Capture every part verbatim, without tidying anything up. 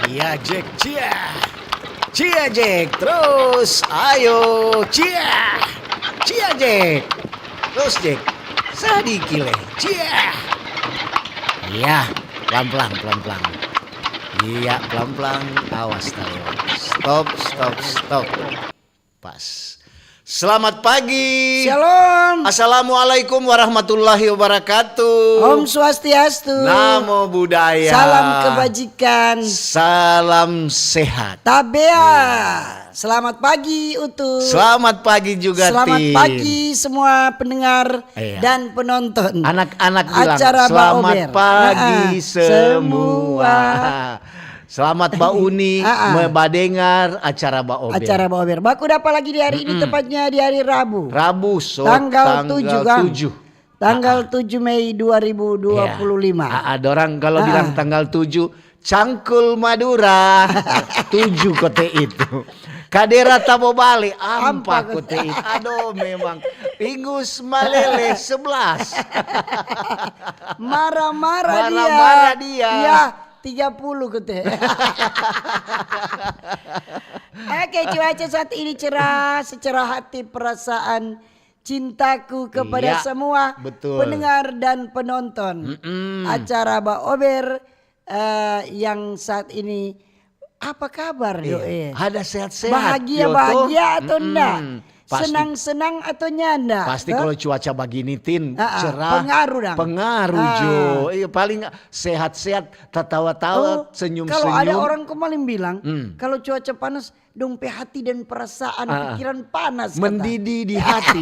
Iya, Jack. Cia. Cia, Jack. Terus, ayo. Cia. Cia, Jack. Terus, Jack. Sadiki lei. Cia. Iya, pelan-pelan, pelan-pelan. Iya, pelan-pelan. Awas, talewat. Stop, stop, stop. Pas. Selamat pagi. Shalom. Assalamualaikum warahmatullahi wabarakatuh. Om Swastiastu. Namo Buddhaya. Salam kebajikan. Salam sehat. Tabea. Iya. Selamat pagi, Utu. Selamat pagi juga, Selamat Tin. Pagi, semua pendengar Iya. dan penonton Anak-anak bilang, acara "Selamat Baober." pagi Nah, semua. semua. Selamat bauni, Ah, ah. me-, badengar acara Baober. Acara Baober. Baku dapa lagi di hari ini, Mm-mm. tepatnya di hari Rabu. Rabu, so, Tanggal tanggal tujuh, Kang. tujuh. Tanggal Ah, ah. tujuh Mei dua ribu dua puluh lima. Iya. Ah, ah, dorang kalau Ah, bilang ah. tanggal tujuh, cangkul Madura. Tujuh kote itu. Kadera Tabo Bale, Ampa ampa kote. kote itu. Aduh, memang. Ingus Malele, sebelas. Marah-marah dia. Marah-marah dia. Ya, tiga puluh kote. Oke, cuaca saat ini cerah, secerah hati perasaan cintaku kepada Iya, semua betul. pendengar dan penonton Mm-mm. acara Baober, eh, yang saat ini. Apa kabar, Iya. Doe? Ada sehat-sehat, Bahagia, yo, toh? bahagia atau Mm-mm. nda? Pasti. Senang-senang atau nyanda, Pasti toh? kalau cuaca bagini, Tin, Ah, ah, cerah, pengaruh dang. pengaruh, Ah. Jo. Iya, paling sehat-sehat, tatawa-tawa, Oh, senyum-senyum. kalau ada orang kemarin bilang, Hmm. kalau cuaca panas, dong pe hati dan perasaan, Ah, ah. pikiran panas, kata. Mendidih di hati.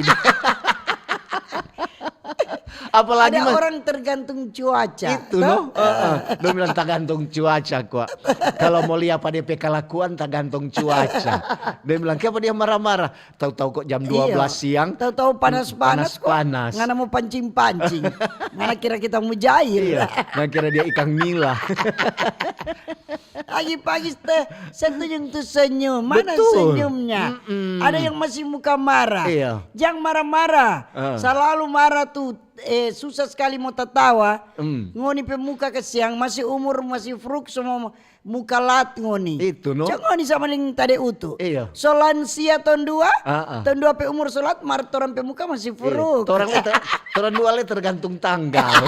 Apalagi Ada mas- orang tergantung cuaca, Itu, toh? no? Heeh. Dong bilang, "Tagantung cuaca, kwa. Kalau mo lia pa dia pe kalakuan, tagantung cuaca." Dia bilang, "Kiapa dia marah-marah?" Tau-tau kok jam Iya. dua belas siang, Tau-tau panas-panas kok. panas-panas. Ngana mo pancing-pancing. Ngana kira kita mo jail. Iya, ngana kira dia ikan nila. Pagi-pagi teh senyum tu senyum. Mana Betul. senyumnya? Mm-mm. Ada yang masih muka marah. Iya. Jang marah-marah. Ah. Salalu marah tu, eh, susah skali mo tatawa. Mm. Ngoni pe muka kasiang, masih umur, masih fruk, semua muka lat ngoni. Itu, no? Cak ngoni sama deng tade Utu. Iya. So lansia tong dua, Ah, ah. tong dua pe umur so lat, mar torang pe muka masih Iya. fruk. Torang le ter-, torang dua le tergantung tanggal.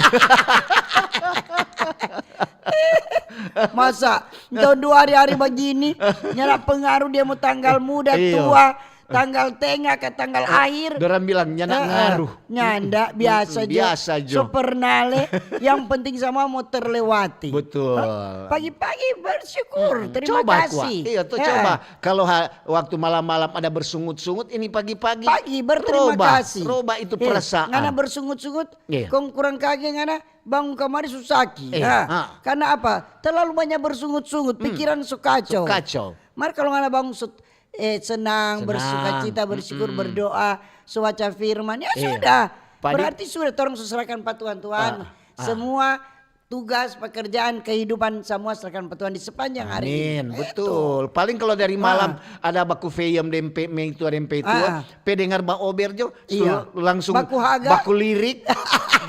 Masa, tong dua hari-hari bagini, nyanda pengaruh dia mo tanggal muda, Iya. tua, tanggal tenga ka tanggal akhir. Dorang bilang, "Nyanda Heeh. ngaruh." Nyanda, Mm-mm, biasa jo. biasa jo. So pernah le, yang penting sama mo terlewati. Betul. Pagi-pagi bersyukur, Mm-mm. terima Coba, Kwa. kasih. Iya, tuh, Heeh. coba. Kalau ha-, waktu malam-malam ada bersungut-sungut, ini pagi-pagi. Pagi, berterima Roba, kasih. roba itu Eh, perasaan. ngana bersungut-sungut, Iya. kong kurang kage ngana bangun kamari su saki. Iya, Nah, ha. karena apa? Terlalu banyak bersungut-sungut, Hmm. pikiran su kacau. Su kacau. Mar kalau ngana bangun su, eh, senang, Senang. bersukacita, bersyukur, Mm-mm. berdoa, su baca firman, ya Iya. sudah. Padi- Berarti sudah, torang su serahkan pa Tuhan. Tuhan, Ah, ah. semua tugas, pekerjaan, kehidupan, semua serahkan pa Tuhan di sepanjang hari ini. Amin, Itu. betul. Paling kalau dari malam Ah. ada baku feyem deng pe meitua, deng peitua, Ah. pe dengar baober jo, su Iya. langsung Baku haga. baku lirik,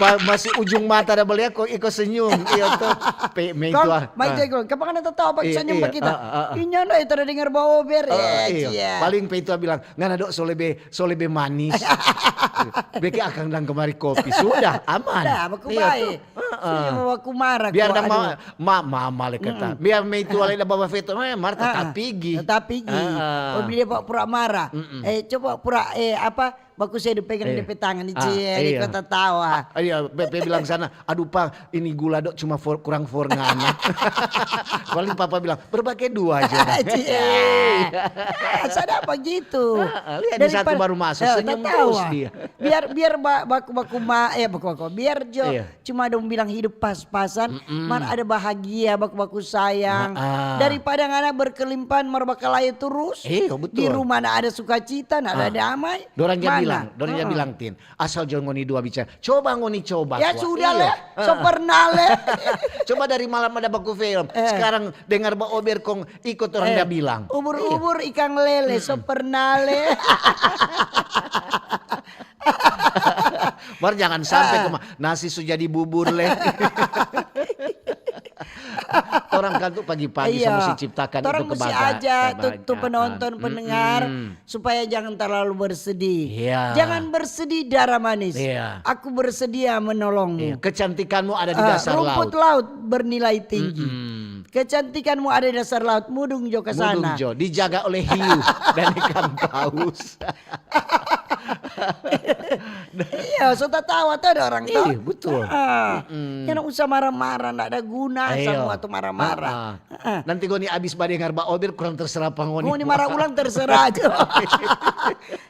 ba-, masih ujung mata ada balia, kong iko senyum. Iya, to. Pe meitua. Kong, mai Ah. jago, kapan ada tatawa, Pak, Iya, senyum iya. pa kita? Ah, ah, ah. Inya nda, itu ada dengar baober. Ah, Ya, iya. cia. Paling peitua bilang, "Ngana, Dok, so lebe, so lebe manis." Beke akang dang kamari kopi. Sudah, aman. Dah, baku Iya, bae. to. Heeh. Sudah mo baku mara Biar kwa, dang ma-, aduh. ma-, mama le kata. Mm-mm. Biar meitua le da bawa feto, eh, mar Ah, ah. tatapigi. Tatapigi. Ah, ah. Oh, dia pura mara. Mm-mm. Eh, coba pura, eh, apa, Baku se pegang depe tangan, cie, di kota tawa. Ah, iya, pe, pe bilang sana, "Aduh, Pa, ini gula dok cuma for, kurang for ngana." Paling papa bilang, "Berbagi dua aja." Cie. Ah, sadapa gitu. Ah, ah, lihat di satu baru masuk, senyum terus dia. Biar, biar ba-, baku-baku ma-, eh, baku-baku, biar jo cuma dong bilang hidup pas-pasan, mar ada bahagia, baku-baku sayang. Daripada ngana berkelimpahan, mar bakalayo terus. Iyo, betul. Di rumah nda ada sukacita, nda ada damai. Dorang ja bilang, dorang ja bilang, Tin. Asal jo ngoni dua bicara. Coba ngoni coba. Ya sudah le, so pernah le. Coba dari malam ada baku film. Sekarang dengar baober kong ikut orang ja bilang. Ubur-ubur ikang lele, so pernah le. Mar jangan sampe kema-, nasi su jadi bubur le. Torang kan tu pagi-pagi so musti ciptakan itu kebahagiaan. Torang musti aja tu, tu penonton, pendengar, supaya jangan terlalu bersedih. Jangan bersedih, dara manis. Aku bersedia menolongmu. Kecantikanmu ada di dasar laut. Rumput laut bernilai tinggi. Kecantikanmu ada di dasar laut, mudung jo ka sana. Mudung jo, dijaga oleh hiu dan ikan paus. Iya, so tatawa tu ada orang tu. Iya, betul. Nyanda usah marah-marah, nda ada guna samua tu marah-marah. Nanti ngoni abis badengar baober, kurang terserah pa ngoni. Ngoni marah ulang, terserah aja.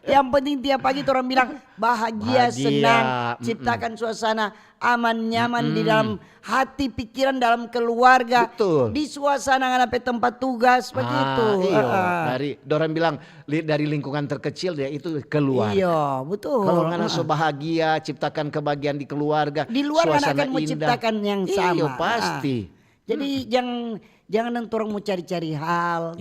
Yang penting tiap pagi tu orang bilang, "Bahagia, senang, ciptakan suasana aman, nyaman di dalam hati, pikiran, dalam keluarga, di suasana ngana pe tempat tugas," begitu. Iyo, dari, dorang bilang, dari lingkungan terkecil, ya itu keluarga. Iyo, betul. Kalau ngana so bahagia, ciptakan kebahagiaan di keluarga, di luar ngana akan menciptakan yang sama. Iyo, pasti. Jadi jang, jangan nanti orang mo cari-cari hal,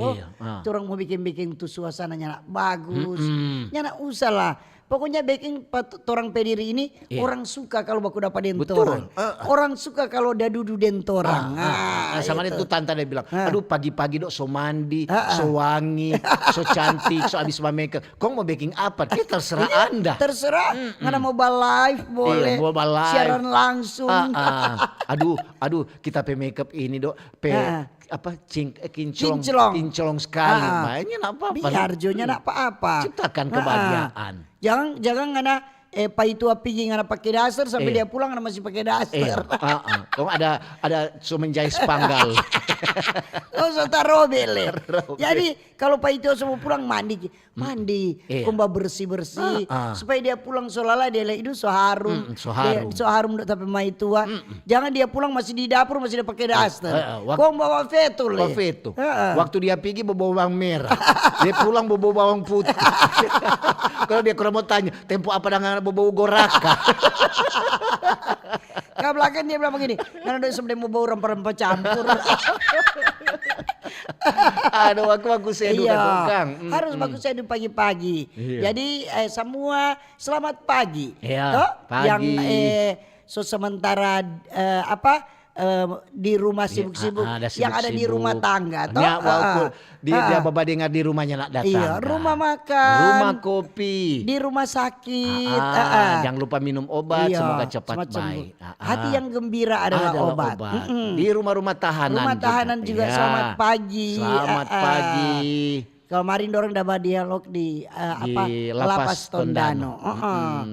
torang mo biking-biking tu suasananya nak bagus. Nyanda usah lah. Pokoknya biking pa torang pe diri ini, orang suka kalu baku dapa deng torang. Orang suka kalu da dudu deng torang. Sama itu. Tanta dia bilang, "Aduh, pagi-pagi dok so mandi, so wangi, so cantik, so abis ba makeup. Kong mo biking apa? Kita terserah anda." Terserah. Ngana mo ba live boleh. Iya, mo ba live. Siaran langsung. Aduh, aduh, kita pe makeup ini dok, pe apa, kinclong, kinclong sekali. Makanya napa-apa. Biar jo nyanda apa-apa. Ciptakan kebahagiaan. Jangan, jangan ngana, eh, paitua pigi ngana pake daster sampe dia pulang ngana masih pake daster. Kong ada, ada so menjahit spanggal. Kong so tarobe le. Jadi kalu paitua so mo pulang mandi. Mandi, kong babersi-bersi, supaya dia pulang so lala dia lia hidung so harum. So harum dok tapi maitua. Jangan dia pulang masih di dapur, masih da pake daster. Kong bawa feto le. Waktu dia pigi bawa bawang merah, dia pulang bawa bawang putih. Kalu dia kurang mo tanya, "Tempo apa dang ngana bawa goraka?" Ka blakang dia bilang bagini, "Ngana doi sampe mo bau rempa-rempa campur." Aduh, aku baku seduh ka tukang. Harus baku seduh pagi-pagi. Jadi, eh, samua selamat pagi. Toh? Yang, eh, so sementara, eh, apa, eh, di rumah sibuk-sibuk, yang ada di rumah tangga, toh? Dia babadengar di rumahnya nak datang. Iya, rumah makan, rumah kopi, di rumah sakit. Jangan lupa minum obat, semoga cepat baik. Hati yang gembira adalah obat. Di rumah-rumah tahanan juga. Rumah tahanan juga, selamat pagi. Selamat pagi. Kemarin dorang da badialog di, eh, apa, Lapas Tondano.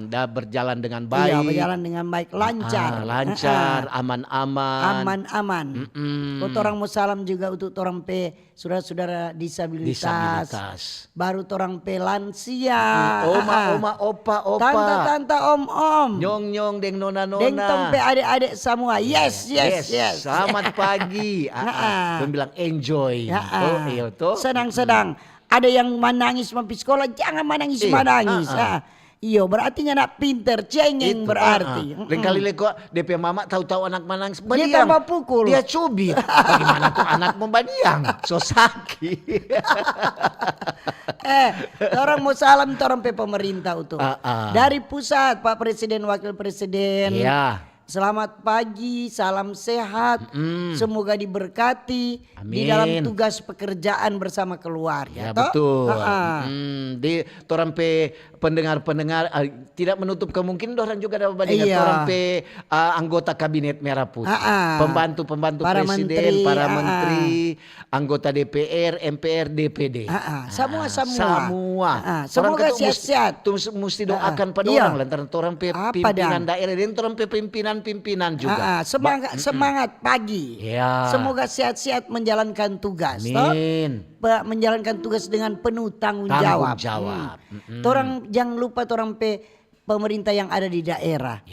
Da berjalan dengan baik. Iya, berjalan dengan baik, lancar. Lancar, aman-aman. Aman-aman. Kong torang mo salam juga untuk torang pe sudara-sudara disabilitas. Baru torang pe lansia. Oma, oma, opa, opa. Tanta, tanta, om, om. Nyong, nyong, deng nona, nona. Deng tong pe ade-ade samua. Yes, yes, yes. Selamat pagi. Dong bilang enjoy. Iyo to. Senang-senang. Ada yang manangis mau pi skola, jangan manangis-manangis. Iyo, berarti nyanda pinter, cengeng berarti. Lengkali leko depe mama tau-tau anak manangis, dia tambah pukul. Dia cubit. Bagaimana tu anak mo badiam? So saki. Eh, torang mo salam torang pe pemerintah itu. Dari pusat, Pak Presiden, Wakil Presiden. Iya. Selamat pagi, salam sehat. Semoga diberkati di dalam tugas pekerjaan bersama keluarga. Ya, betul. Di torang pe pendengar-pendengar, ah, tidak menutup kemungkinan dorang juga ada badengar torang pe, ah, anggota kabinet merah putih. Pembantu-pembantu presiden, para menteri, anggota D P R, M P R, D P D. Samua, samua. Samua. Semoga sehat-sehat. Musti doakan pa dorang lantaran torang pe pimpinan daerah dan torang pe pimpinan-pimpinan juga. Semangat, semangat pagi. Semoga sehat-sehat menjalankan tugas. Menjalankan tugas dengan penuh tanggung jawab. Torang jang lupa torang pe pemerintah yang ada di daerah.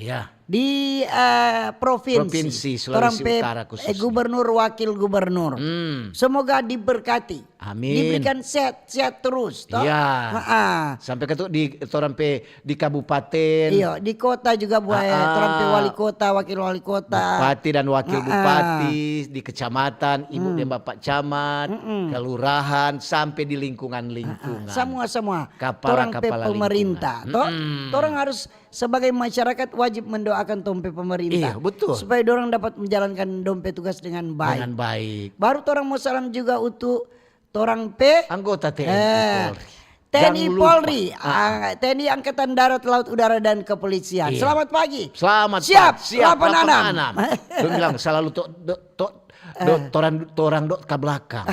Di, eh, provinsi. Torang pe, eh, gubernur, wakil gubernur. Semoga diberkati. Diberikan sehat, sehat terus, toh? Sampe katu di torang pe di kabupaten. Iyo, di kota juga buat torang pe wali kota, wakil wali kota. Bupati dan wakil bupati, di kecamatan, ibu dan bapak camat, kelurahan, sampe di lingkungan-lingkungan. Samua, samua. Torang pe pemerintah, toh? Torang harus sebagai masyarakat wajib mendoakan tong pe pemerintah. Iya, betul. Supaya dorang dapat menjalankan dong pe tugas dengan baik. Dengan baik. Baru torang mo salam juga untuk torang pe anggota T N I, eh, Polri. T N I Polri, ah, T N I Angkatan Darat, Laut, Udara, dan Kepolisian. Iya. Selamat pagi. Selamat pagi. Siap, delapan enam. Dong bilang selalu to, to, to, do, torang, torang do ka blakang.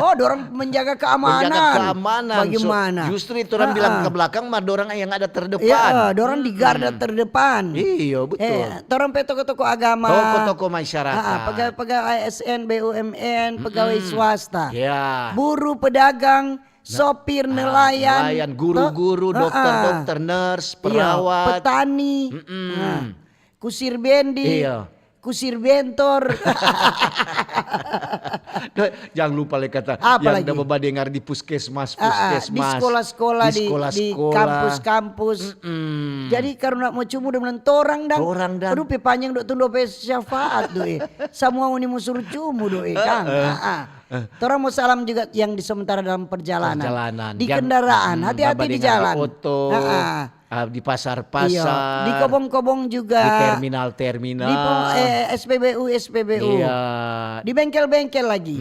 Oh, dorang menjaga keamanan. Menjaga keamanan. Bagaimana? So, justru torang bilang ka blakang, mar dorang yang ada terdepan. Iya, dorang di garda terdepan. Iya, betul. Eh, torang pe toko-toko agama. Toko-toko masyarakat. Ah, ah, pegawai-pegawai A S N, B U M N, pegawai swasta. Iya. Buruh, pedagang, sopir, nelayan, guru-guru, dokter-dokter, nurse, perawat, petani, kusir bendi, kusir bentor. Jangan lupa le kata yang da badengar di puskesmas, puskesmas, di sekolah-sekolah, di kampus-kampus. Jadi karna mo cumu dong bilang torang dang. Torang dang. Aduh, pe panjang do tunda pe syafaat do, eh. Samua ngoni mo suru cumu do, eh, kang. Torang mo salam juga yang di sementara dalam perjalanan. Di kendaraan, hati-hati di jalan. Oto, di pasar-pasar, di kobong-kobong juga. Di terminal-terminal. Di S P B U, S P B U. Iya. Di bengkel-bengkel lagi.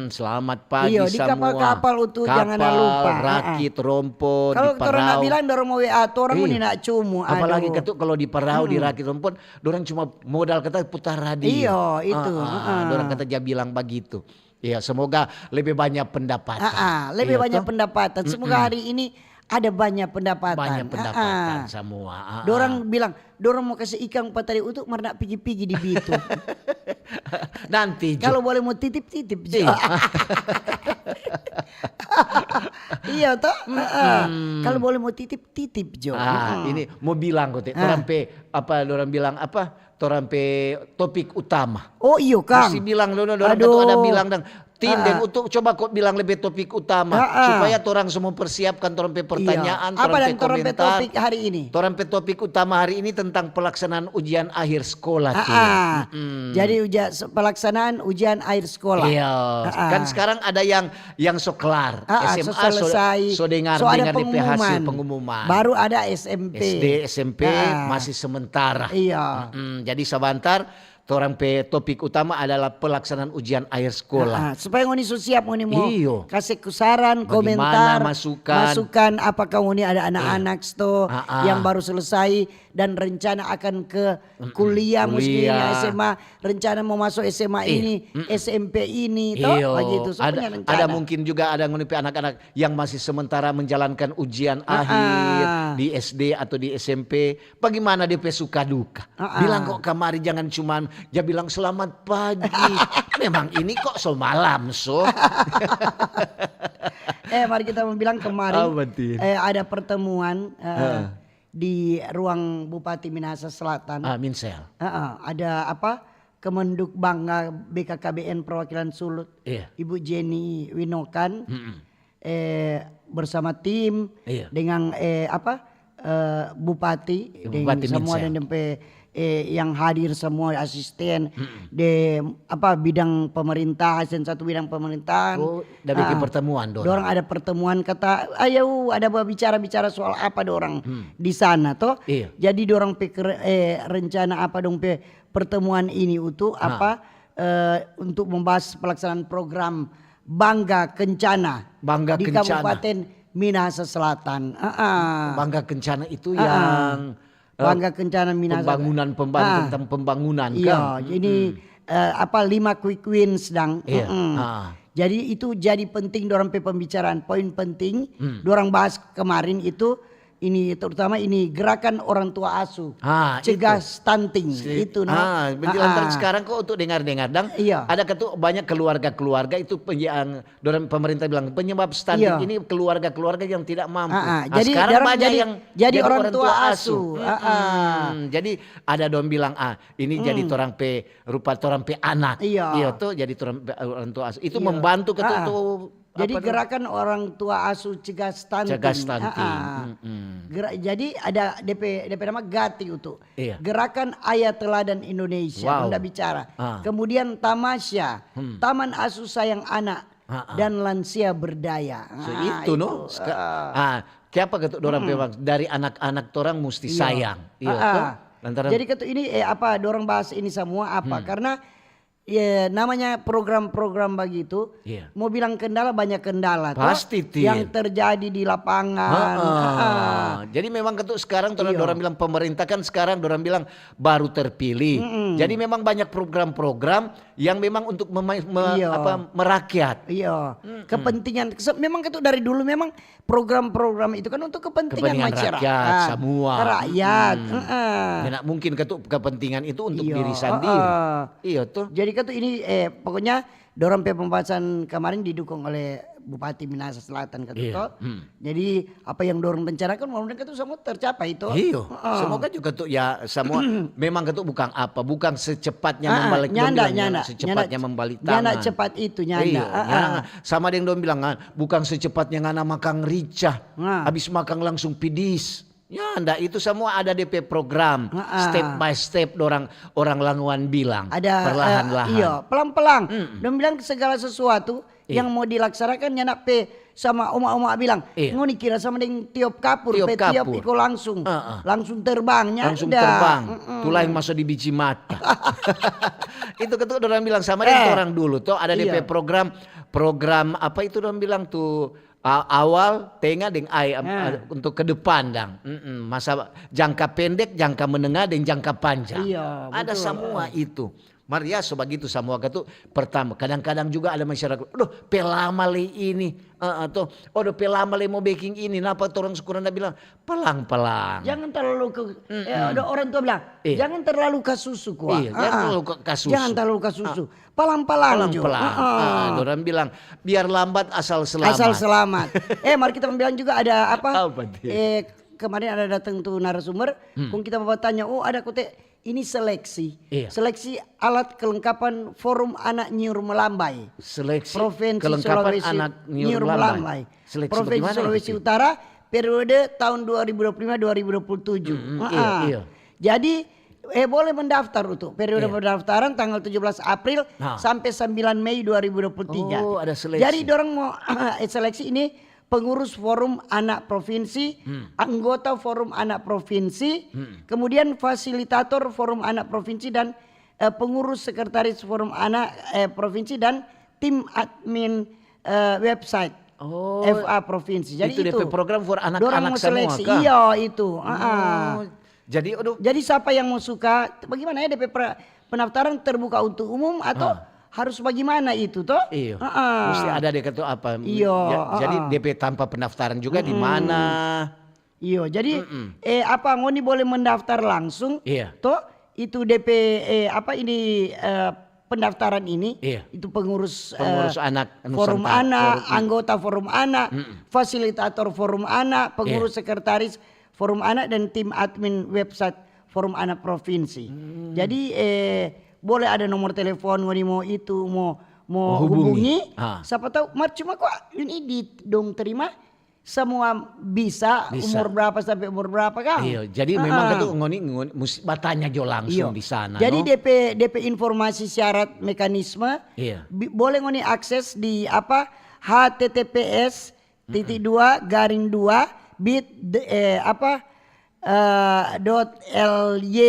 Selamat pagi samua. Di kapal-kapal utu, jangan lupa. Kapal, rakit, rompon, di parau. Kalo torang nda bilang, dorang mo W A torang, ngoni nda cumu. Apalagi katu kalo di parau, di rakit, rompon, dorang cuma modal kata putar radio. Iyo, itu. Dorang kata ja bilang bagitu. Iya, semoga lebe banya pendapatan. Lebe banya pendapatan. Semoga hari ini ada banya pendapatan. Banya pendapatan samua. Dorang bilang, dorang mo kase ikang pa tadi utu, mar nda pigi-pigi di Bitu. Nanti jo. Kalo bole mo titip, titip jo. Iya to? Kalo bole mo titip, titip jo. Ini mo bilang kote, torang pe, apa dorang bilang, apa, torang pe topik utama. Oh, iyo, kang. Musti bilang dulu, dorang katu ada bilang dang. Tin, deng utu, coba ko bilang lebe topik utama, supaya torang semua persiapkan torang pe pertanyaan, torang pe komentar. Apa dang torang pe topik hari ini? Torang pe topik utama hari ini tentang pelaksanaan ujian akhir sekolah, Tin. Jadi uja-, pelaksanaan ujian akhir sekolah. Iya. Kan sekarang ada yang yang so klar, S M A so, so dengar, dengar depe hasil pengumuman. Baru ada S M P. S D, S M P masih sementara. Iya. Jadi sabantar, torang pe topik utama adalah pelaksanaan ujian akhir sekolah. Supaya ngoni so siap, ngoni mo kase saran, komentar, masukan, apakah ngoni ada anak-anak sto yang baru selesai dan rencana akan ke kuliah, mungkin S M A, rencana mo maso S M A ini, S M P ini, to? Bagitu, so punya rencana. Ada mungkin juga ada ngoni pe anak-anak yang masih sementara menjalankan ujian akhir di S D atau di S M P. Bagimana depe suka duka? Bilang ko kamari, jangan cuman ja bilang, "Selamat pagi." Memang ini kok so malam, so. Eh, mari kita mo bilang kemari, eh, ada pertemuan, eh, di ruang Bupati Minahasa Selatan. Ah, Minsel. Heeh, ada apa, Kemenduk Bangga B K K B N Perwakilan Sulut, Ibu Jenny Winokan, eh, bersama tim dengan, eh, apa, eh, Bupati, deng Bupati semua Minsel. Dan deng pe eh, yang hadir semua asisten de apa bidang pemerintah, asisten satu bidang pemerintahan. Oh, da bikin Ah, pertemuan dorang. Dorang ada pertemuan kata, ayo ada bicara-bicara soal apa dorang di sana toh. Iya. Jadi dorang pikir eh, rencana apa dong pe pertemuan ini untuk apa eh, untuk membahas pelaksanaan program Bangga Kencana Bangga di Kencana. Kabupaten Minahasa Selatan. Ah, ah. Bangga Kencana itu Ah, ah. yang eh, Bangga Kencana Minahasa pembangunan pembangunan Ah. tentang pembangunan Iya, kan. ini eh, apa lima quick wins dang. Iya. Mm-mm. Ah. Jadi itu jadi penting dorang pe pembicaraan, poin penting Hmm. dorang bahas kemarin itu ini terutama ini gerakan orang tua asuh, Ah, cegah itu. Stunting Si- itu no. Ah, lantaran Ah, ah. Sekarang kok untuk dengar-dengar dang Iya. ada ketu banyak keluarga-keluarga itu pe- yang dorang pemerintah bilang penyebab stunting Iya. ini keluarga-keluarga yang tidak mampu. Ah, ah. Nah, Jadi sekarang dorang banyak jadi- yang jadi orang tua asuh. Mm-mm. Ah, ah. Jadi ada dong bilang ah ini jadi torang pe rupa torang pe anak. Iya. Iya tuh jadi torang pe orang tua asuh. Itu Iya. membantu ketu Ah, ah. tuh Jadi apa tuh? Gerakan orang tua asuh cegah stunting. Cegah stunting. Ah, ah. Mm-mm. Gera- jadi ada D P D P nama gati itu. Iya. Gerakan Ayah Teladan Indonesia, Wow. Nda bicara. Ah. Kemudian Tamasya, Hmm. Taman Asuh Sayang Anak Ah, ah. dan Lansia Berdaya. So, Ah, itu no. Seka- ah, kiapa ketu dorang memang dari anak-anak torang musti sayang. Iya Ah, ah. tuh. Lantaran Jadi ketu ini eh, apa dorang bahas ini semua apa? Karena ya namanya program-program begitu, Iya. mau bilang kendala banyak kendala toh, Pasti, Tin. yang terjadi di lapangan. Heeh. Ah, ah. Jadi memang ketu sekarang tuh Iya. orang bilang pemerintah kan sekarang orang bilang baru terpilih. Jadi memang banyak program-program yang memang untuk mema- me- Iya. apa merakyat. Iya, kepentingan se- memang itu dari dulu memang program-program itu kan untuk kepentingan, Kepentingan masyarakat, rakyat, semua. rakyat. Heeh. Ya, nggak mungkin ketu kepentingan itu untuk Iya, diri sendiri. Heeh. Iya tuh. Jadi kan tuh ini eh, pokoknya dorang pe pembahasan kemarin didukung oleh Bupati Minahasa Selatan kan Iya, toh. hmm. Jadi apa yang dorang rencanakan mudah-mudahan itu semua tercapai toh. Iyo, Heeh. semoga juga tuh ya semua memang ketu bukan apa, bukan secepatnya Ah, membalik nyanda, bilang, nyanda, secepatnya nyanda, membalik nyanda tangan. Cepat itu, nyanda. Iya, Ah, ah. nyanda. Sama deng dong bilang ah, bukan secepatnya ngana makang rica, Nah. habis makang langsung pidis. Nyanda, itu semua ada D P program, Ah, ah. step by step orang orang languan bilang, Ada perlahan-lahan. eh, iya, pelan-pelan. Dong bilang segala sesuatu Iya. yang mau dilaksanakan nyanda pe sama oma-oma bilang, Iya. ngoni kira sama deng tiop kapur, Tiop pe tiop kapur. iko langsung, Heeh. langsung terbang, nyanda. Langsung terbang, Mm-mm. tulang masuk di biji mata. Itu ketu orang bilang sama deng Eh. orang dulu tuh ada Iya. D P program, program apa itu orang bilang tuh a- awal, tengah deng ai am- Nah. a- untuk ke depan dang. Mm-mm. Masa jangka pendek, jangka menengah dan jangka panjang. Iya, Ada betul. semua itu. Maria so bagitu semua ketu pertama. Kadang-kadang juga ada masyarakat, aduh, pe lama lei ini. Heeh, tuh, aduh, pe lama lei mau beking ini. Napa torang sukuranda bilang pelang-pelang. Jangan terlalu ke eh, ada orang tua bilang, Iya. jangan terlalu kasusu kwa. Iya, jangan Ah, ah. terlalu ke- kasusu. Jangan terlalu kasusu. Pelan-pelan jo. Pelan-pelan. Ah, ah. Ah, orang bilang biar lambat asal selamat. Asal selamat. Eh, mari kita bilang juga ada apa? Apa dia? Eh, kemarin ada datang tuh narasumber, kong kita bawa tanya, oh ada kote ini seleksi. Iya. Seleksi alat kelengkapan Forum Anak Nyiur Melambai. Seleksi Provinsi kelengkapan Sulawesi anak nyiur Nyiur melambai. Melambai. Seleksi Provinsi bagaimana Sulawesi itu? Utara periode tahun dua ribu dua puluh lima dua ribu dua puluh tujuh. Mm, Ah, iya, ah. iya. Jadi eh boleh mendaftar itu. Periode Iya. pendaftaran tanggal tujuh belas April Nah. sampai sembilan Mei dua ribu dua puluh tiga. Oh, ada seleksi. Jadi dorang mau eh, seleksi ini pengurus Forum Anak Provinsi, Hmm. anggota Forum Anak Provinsi, kemudian fasilitator Forum Anak Provinsi dan eh, pengurus sekretaris Forum Anak eh, Provinsi dan tim admin eh, website Oh, F A Provinsi. Jadi itu itu, D P program for anak-anak dorang mau semua seleksi. kah? Iya itu. Ah, ah. Oh, jadi aduh Jadi siapa yang mau suka, bagaimana ya D P pra- pendaftaran terbuka untuk umum atau Ah. harus bagaimana itu toh? Iya. Ah, ah. Mesti ada deh ketua apa. Iya, Ja- ah, jadi ah. D P tanpa pendaftaran juga di mana? Iya, jadi eh apa ngoni boleh mendaftar langsung? Iya. Toh itu D P eh apa ini eh, pendaftaran ini Iya. itu pengurus eh, Pengurus anak forum Nusantara, anak, forum, iya. Anggota forum anak, fasilitator forum anak, pengurus Iya. Sekretaris forum anak dan tim admin website forum anak provinsi. Hmm. Jadi eh boleh ada nomor telepon ngoni mau itu mau mau Mau hubungi. hubungi. Ah. Siapa tahu, mar cuma kok ini di dong terima Semua bisa, Bisa. Umur berapa sampai umur berapa, kang? Iya, jadi memang itu ngoni, ngoni musti batanya jo langsung di sana. Jadi No? D P, D P informasi syarat mekanisme Iya. bi- boleh ngoni akses di apa, H T T P S titik dua garing dua bit de- eh, apa eh, dot L Y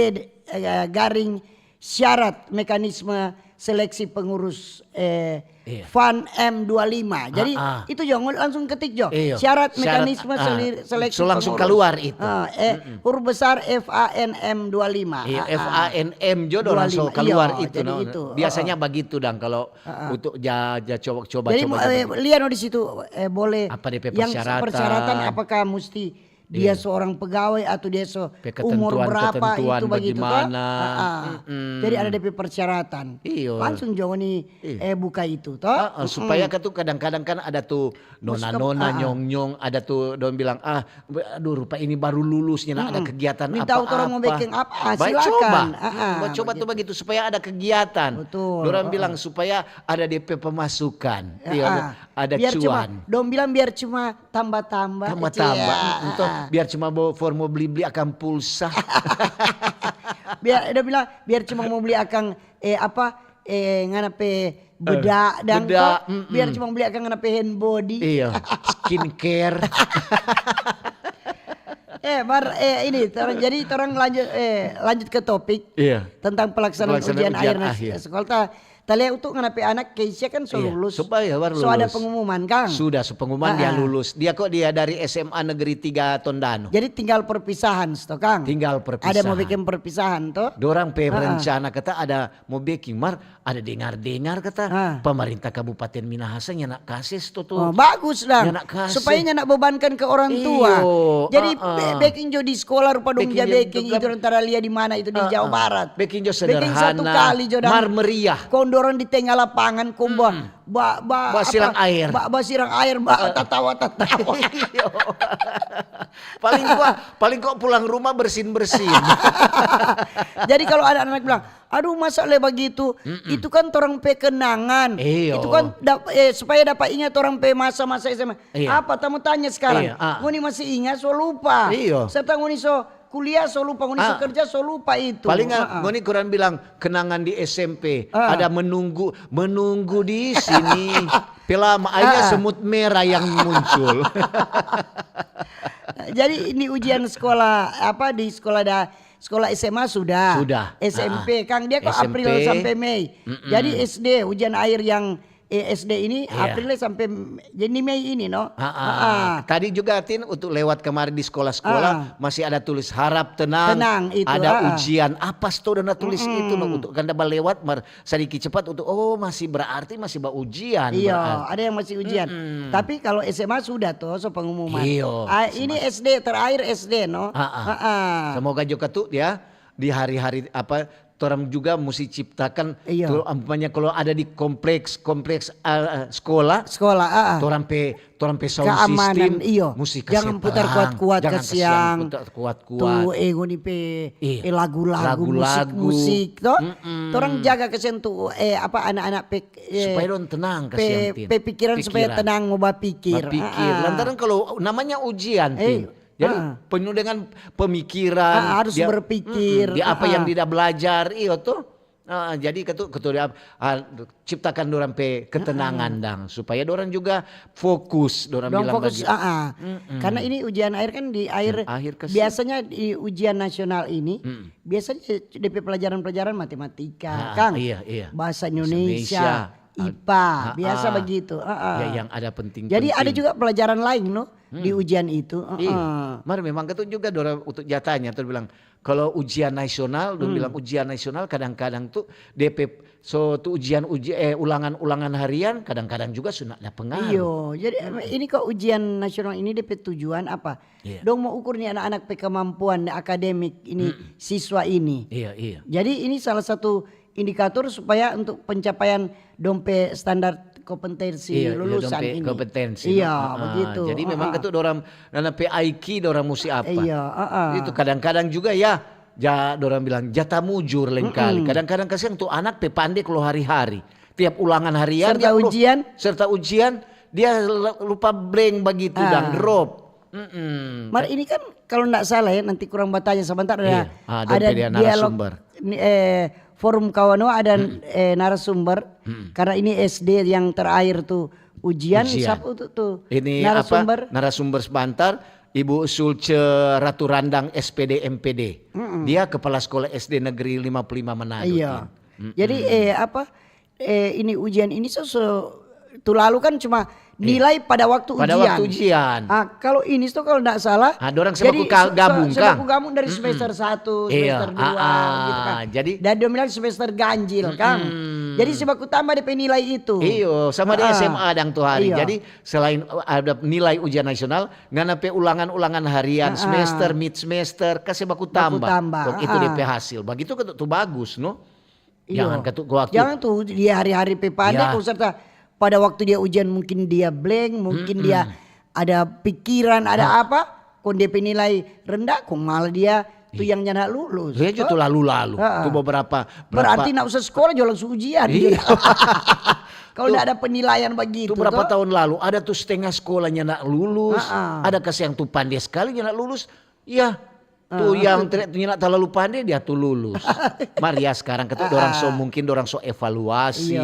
eh, garing syarat mekanisme seleksi pengurus eh, Iya. FAN M dua lima. Jadi Ah, ah. Itu jo, ngoni langsung ketik jo. Iya. Syarat Syarat, mekanisme ah, seli- seleksi so langsung pengurus. keluar itu. Ah, eh, huruf besar F A N M dua lima. Iya, Ah, ah. F A N M jo dorang so Dua lima. keluar Iya, itu. jadi No? Itu. Biasanya Ah, ah. Begitu dang kalau untuk ja, ja coba coba Jadi coba. eh, lihat no di situ eh, boleh Apa D P yang persyaratan? Persyaratan apakah mesti dia seorang pegawai atau dia so Pe umur ketentuan- berapa ketentuan itu begitu toh? bagaimana? Ah, ah. Jadi ada D P persyaratan. Iyo. Langsung jo ngoni eh, buka itu toh. Ah, ah, supaya kan tuh kadang-kadang kan ada tuh nona-nona Ah, ah. nyong-nyong, ada tuh dong bilang, ah, aduh, rupa ini baru lulus, nyanda ada kegiatan Minta apa-apa. orang mau bikin apa, ah, Baik, silakan. Coba. Ah, ah, Coba tuh begitu supaya ada kegiatan. Betul, Dorang ah, bilang supaya ada D P pemasukan. Iya, Ah, ada biar cuma, cuan. Dong bilang biar cuma tambah-tambah. Tambah-tambah. Iya, Mm, toh, ah, ah. Biar cuma bawa formo beli-beli akan pulsa. Biar dia bilang biar cuma mau beli akang eh apa eh ngana pe bedak dang bedak, toh, biar cuma beli akang ngana pe hand body. Iya, skincare. Eh, mar eh ini torang, jadi torang lanjut eh lanjut ke topik Iya. Tentang pelaksanaan Pelaksanaan ujian, ujian akhir, nas- akhir. Sekolah ta, ta lia untuk ngana pe anak Keisha kan so Iya, lulus. so baru So ada lulus. pengumuman kang. Sudah so pengumuman dia Ah, ah. Lulus. Dia kok dia dari S M A Negeri tiga Tondano. Jadi tinggal perpisahan sto kang. Tinggal Ada mau perpisahan. Bikin perpisahan toh. Dorang pe Ah, ah. rencana kata ada mau beking mar, ada dengar-dengar kata Ah. pemerintah Kabupaten Minahasa nyanda kase sto tu. Oh, bagus dang. Nyanda kase. Supaya nyanda bebankan ke orang tua. Iyo, Jadi ah, ah. be- beking jo di sekolah rupa dong Beking ja jo beking juga- itu orang tara lia di mana itu di Ah, Jawa ah. Barat. Beking jo Beking satu sederhana, kali jo dang. Mar meriah. Kong dorang di tengah lapangan kong ba ba ba Ba apa, silang air. Ba, ba silang air, ba tatawa tatawa. Iyo. Paling kok paling kok pulang rumah bersin-bersin. Jadi kalau ada anak bilang, aduh masa le begitu, itu kan torang pe kenangan. Iyo. Itu kan dap- eh, supaya dapat ingat torang pe masa-masa S M A. Iya. Apa tamu tanya sekarang? Iya, ah. Ngoni masih ingat so lupa. Iyo. Serta ngoni so kuliah so lupa, ngoni so Ah. kerja so lupa itu. Paling Ah, ah. ngoni kurang bilang kenangan di S M P. Ah. Ada menunggu, menunggu di sini. Pelama akhirnya Ah. Semut merah yang muncul. Jadi ini ujian sekolah apa di sekolah da sekolah S M A sudah. Sudah. S M P Ah, ah. Kang dia kok S M P. April sampai Mei. Jadi S D ujian akhir yang eh, S D ini Iya. April sampai jadi Mei ini no. Ah, ah. Ah. Tadi juga Tin untuk lewat kemarin di sekolah-sekolah Ah. masih ada tulis harap tenang. Tenang, itu, Ada ah, ah. ujian apa sto dona tulis itu no untuk kan ba lewat mar sadiki cepat untuk oh masih berarti masih ba ujian. Iya, berarti. Ada yang masih ujian. Tapi kalau S M A sudah tuh so pengumuman. Iyo, Ah, ini S D terakhir S D no. Ah, ah. Ah, ah. Semoga juga tuh ya di hari-hari apa torang juga mesti ciptakan Iya. tuh umpamanya kalau ada di kompleks kompleks uh, sekolah Sekolah, ah, ah. torang pe torang pe sound Keamanan, system iyo. Mesti Jangan kasih putar terang. kuat-kuat, Jangan kasiang. Putar kuat-kuat. Tuh, eh, ngoni pe Iya. eh, lagu-lagu, Lagu-lagu. musik-musik toh. Mm-mm. Torang jaga kasiang tuh eh apa anak-anak pe eh, Supaya dong tenang pe, kasiang Tin. pe pikiran supaya Pikiran. tenang mau bapikir. Berpikir. Ah, ah. Lantaran kalau namanya ujian Eh, Tin. Jadi ah. penuh dengan pemikiran. Ah, harus dia, berpikir. mm-mm, di apa Ah, yang ah. Tidak belajar, iyo tuh. Ah, jadi ketu ketu dia ah, ciptakan dorang pe ketenangan dang supaya dorang juga fokus dorang Dong bilang fokus, begitu. ah, ah. Karena ini ujian akhir kan di akhir, Akhir ke biasanya di ujian nasional ini biasanya D P pelajaran-pelajaran matematika, Ah, Kang. Iya, iya. Bahasa Indonesia, Indonesia, I P A, ah, biasa ah. begitu. Ah, ah. Ya, yang ada penting. Jadi ada juga pelajaran lain loh di ujian itu. Ah, Iya. ah. Mar memang itu juga dorang untuk jatanya tuh bilang kalau ujian nasional, dong bilang ujian nasional kadang-kadang tuh D P so tuh ujian uji eh ulangan-ulangan harian kadang-kadang juga sudah ada pengaruh. Iyo, jadi ini kok ujian nasional ini D P tujuan apa? Iya. Dong mau ukur nih anak-anak pe kemampuan akademik ini siswa ini. Iya, iya. Jadi ini salah satu indikator supaya untuk pencapaian dong pe standar kompetensi Iya, iya, lulusan dong pe ini. kompetensi, Iya, no? Ah, begitu. Jadi memang Ah, ah. Itu dorang dana P I Q dorang musti apa? Iya, ah, ah. Itu kadang-kadang juga ya, ja dorang bilang jatah mujur lain kali. Kadang-kadang kasihan tuh anak pe pande kalau hari-hari. Tiap ulangan harian Serta dia, loh, ujian? Serta ujian Dia l-, lupa blank bagitu, ah, dang, drop. Mm-mm. Mar ini kan kalau ndak salah ya, nanti kurang batanya sebentar ada, iya, ah, ada dialog narasumber. Ni, eh, forum kawan ada, mm-mm, eh, narasumber. Mm-mm. Karena ini S D yang terakhir tuh ujian, ujian. Siapa tuh, tuh? Ini narasumber? Apa? Narasumber sebentar, Ibu Sulce Ratu Randang, S P D, M P D. Mm-mm. Dia kepala sekolah S D Negeri lima puluh lima Manado. Iya. Tuh. Mm-mm. Jadi, eh, apa? Eh, ini ujian ini so, so, tu lalu kan cuma nilai pada waktu ujian. Pada waktu ujian. Ah, kalau ini tuh kalau ndak salah, ah, dorang jadi sebaku ka-, so-, so-, gabung, sebaku gabung dari semester satu, semester dua, gitu kan. Iya, ah, ah, jadi dan dia bilang semester ganjil, kan. Mm-mm. Jadi sebaku tambah depe nilai itu. Iyo, sama di S M A dang tu hari. Iya. Jadi selain ada nilai ujian nasional, ngana pe ulangan-ulangan harian, semester, mid semester, kase baku tambah. Baku tambah, kong itu depe hasil. Bagitu kan tu bagus, no? Iyo. Jangan katu-, waktu jangan tuh di hari-hari pe pande, ya, kong serta pada waktu dia ujian mungkin dia blank, mungkin dia ada pikiran, ada apa, kong dia pe nilai rendah, kong malah dia tu yang nyanda lulus, dia tu lalu-lalu. Heeh. Tu beberapa, berapa ndak usah sekolah jo langsung ujian. Iya. Kalau ndak ada penilaian begitu, tu berapa tahun lalu, ada tu setengah sekolah nyanda lulus, ada kas yang tu pande sekali nyanda lulus. Iya. Tu yang tre-, nyanda talalu pande, dia tu lulus. Mar ya, sekarang katu dorang so, mungkin dorang so evaluasi,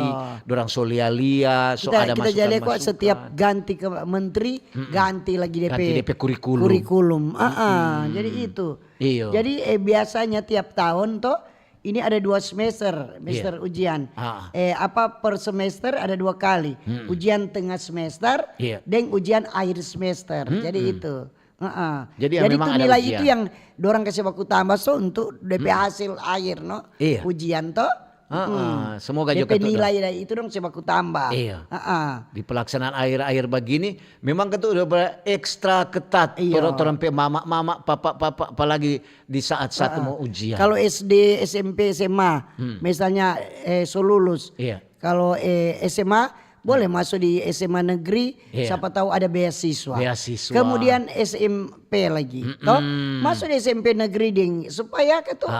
dorang so lia-lia, so ada masukan-masukan. Kita, kita jadi kok setiap ganti ke menteri, ganti lagi depe, ganti depe kurikulum. Kurikulum. Ah, ah, jadi itu. Iyo. Jadi, eh, biasanya tiap tahun to, ini ada dua semester, semester ujian. Ah. Eh, apa, per semester ada dua kali. Ujian tengah semester, deng ujian akhir semester. Jadi itu. Heeh. Jadi ya, jadi memang tu ada nilai ujian itu yang dorang kase baku tambah so untuk depe hasil akhir, no? Iya. Ujian to? Heeh. Semoga depe juga tu nilai dari itu dong se baku tambah. Iya. Heeh. Di pelaksanaan akhir-akhir bagini, memang kan tu udah ber-, ekstra ketat. Iya. Torang, torang pe mama-mama, papa-papa, apalagi di saat-saat mau ujian. Kalau S D, S M P, S M A, misalnya, eh, so lulus. Iya. Kalau, eh, S M A, boleh masuk di S M A negeri, sapa tahu ada beasiswa. Beasiswa. Kemudian S M P lagi, toh, masuk di S M P negeri ding, supaya ke tu,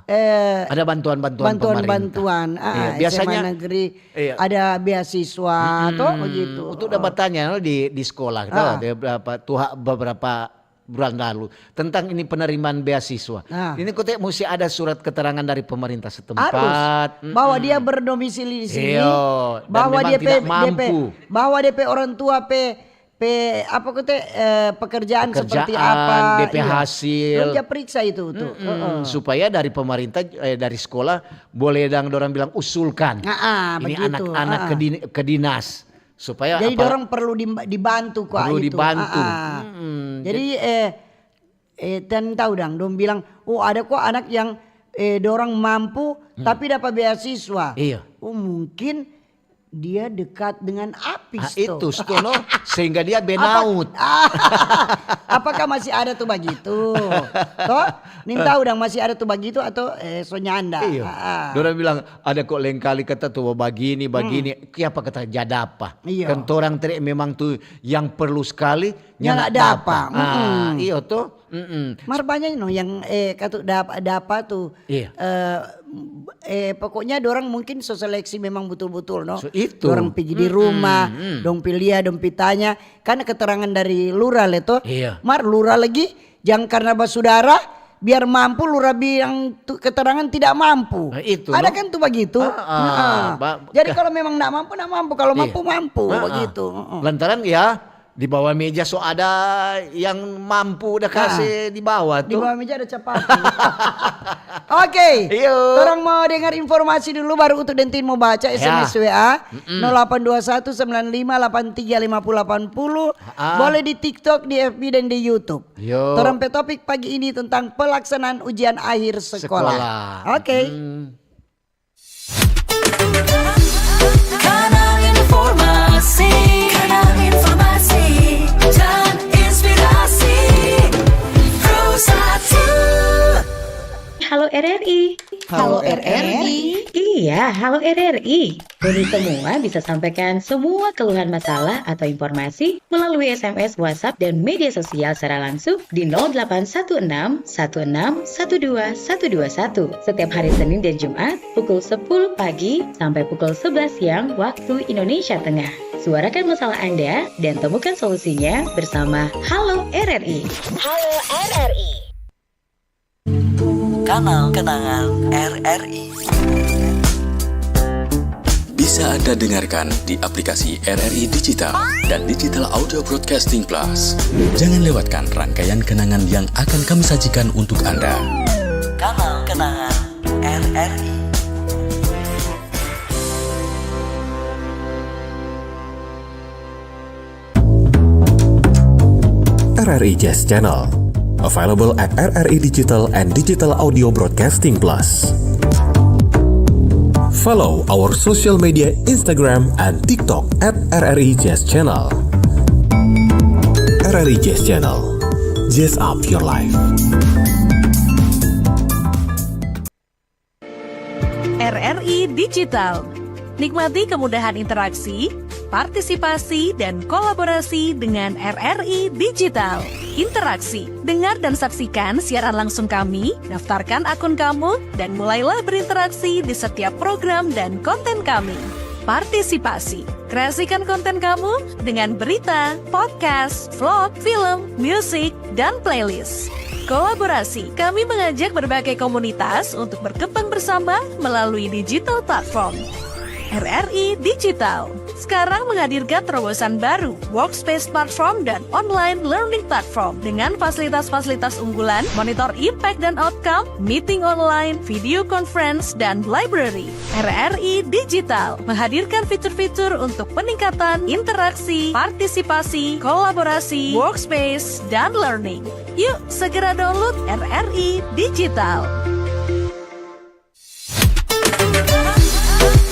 eh, ada bantuan-bantuan pemerintah. Bantuan-bantuan, ah, iya, S M A negeri, iya, ada beasiswa, toh, begitu. Untuk dapat tanya, no, di, di sekolah, toh, ada berapa, tuha-, beberapa bulan lalu tentang ini penerimaan beasiswa. Nah. Ini kote musti ada surat keterangan dari pemerintah setempat. Harus. Bahwa dia berdomisili di sini, iyo, dan bahwa memang dia pe, tidak mampu. Bahwa dia pe orang tua pe, pe, apa kote, eh, pekerjaan seperti apa, pekerjaan, depe hasil. Iya. Dong ja periksa itu tuh. Heeh. Supaya dari pemerintah, eh, dari sekolah boleh dang dorang bilang usulkan. Ah, ah, ini begitu. Anak-anak ke din-, ke dinas. Supaya jadi apa dorang perlu di-, dibantu kwa. Perlu itu dibantu. Ah, ah. Jadi, eh, eh, dan tahu dang, dong bilang, "Oh, ada kwa anak yang, eh, dorang mampu, tapi dapat beasiswa." Iya. Oh, mungkin dia dekat dengan artis. Ah, itu, no? Sehingga dia burnout. Apakah masih ada tu bagitu? Toh? Nin tahu dang masih ada tu bagitu atau, eh, so nyanda? Iya. Ah, ah. Dorang bilang, ada kok lengkali kata tu bagini, bagini. Kiapa kata ja dapa? Iyo. Kan torang tre memang tu yang perlu sekali, nyanda dapa. Ah, iyo to. Mar banya no yang, eh, katu dapa, dapa tu. Iya. Eh, eh, pokoknya dorang mungkin so seleksi memang butul-butul no. So itu. Dorang pigi di rumah, dong pi lia, dong pi tanya. Kan keterangan dari lurah le to. Iya. Mar lurah lagi, jang karena basudara, biar mampu lurah bilang tu keterangan tidak mampu. Nah, itu, ada no? Kan tu bagitu. Ah, ah. Jadi kalau memang ndak mampu, ndak mampu. Kalau mampu, mampu, begitu. Lantaran ya, di bawah meja so ada yang mampu da kase di bawah tu. Di bawah meja ada capati. Oke. Iyo. Torang mau dengar informasi dulu, baru untuk dentin mau baca S M S W A. Nol delapan dua satu sembilan lima delapan tiga lima puluh delapan puluh. Boleh di TikTok, di F B, dan di YouTube. Yo. Torang pe topik pagi ini tentang pelaksanaan ujian akhir sekolah. Sekolah. Oke. Kanal informasi, kanal informasi dan inspirasi. Pro satu. Halo R R I. Halo R R I. Iya, halo R R I. Ngoni semua bisa sampaikan semua keluhan, masalah atau informasi melalui S M S, WhatsApp, dan media sosial secara langsung di nol delapan satu enam satu enam satu dua satu dua satu setiap hari Senin dan Jumat pukul sepuluh pagi sampai pukul sebelas siang waktu Indonesia Tengah. Suarakan masalah Anda dan temukan solusinya bersama Halo R R I. Halo R R I. Kanal Kenangan R R I. Bisa Anda dengarkan di aplikasi R R I Digital dan Digital Audio Broadcasting Plus. Jangan lewatkan rangkaian kenangan yang akan kami sajikan untuk Anda. Kanal Kenangan R R I. R R I Jazz Channel. Available at R R I Digital and Digital Audio Broadcasting Plus. Follow our social media Instagram and TikTok at R R I Jazz Channel. R R I Jazz Channel. Jazz up your life. R R I Digital. Nikmati kemudahan interaksi, partisipasi, dan kolaborasi dengan R R I Digital. Interaksi. Dengar dan saksikan siaran langsung kami, daftarkan akun kamu, dan mulailah berinteraksi di setiap program dan konten kami. Partisipasi. Kreasikan konten kamu dengan berita, podcast, vlog, film, musik, dan playlist. Kolaborasi. Kami mengajak berbagai komunitas untuk berkembang bersama melalui digital platform. R R I Digital sekarang menghadirkan terobosan baru, workspace platform dan online learning platform dengan fasilitas-fasilitas unggulan, monitor impact dan outcome, meeting online, video conference, dan library. R R I Digital menghadirkan fitur-fitur untuk peningkatan interaksi, partisipasi, kolaborasi, workspace, dan learning. Yuk, segera download R R I Digital.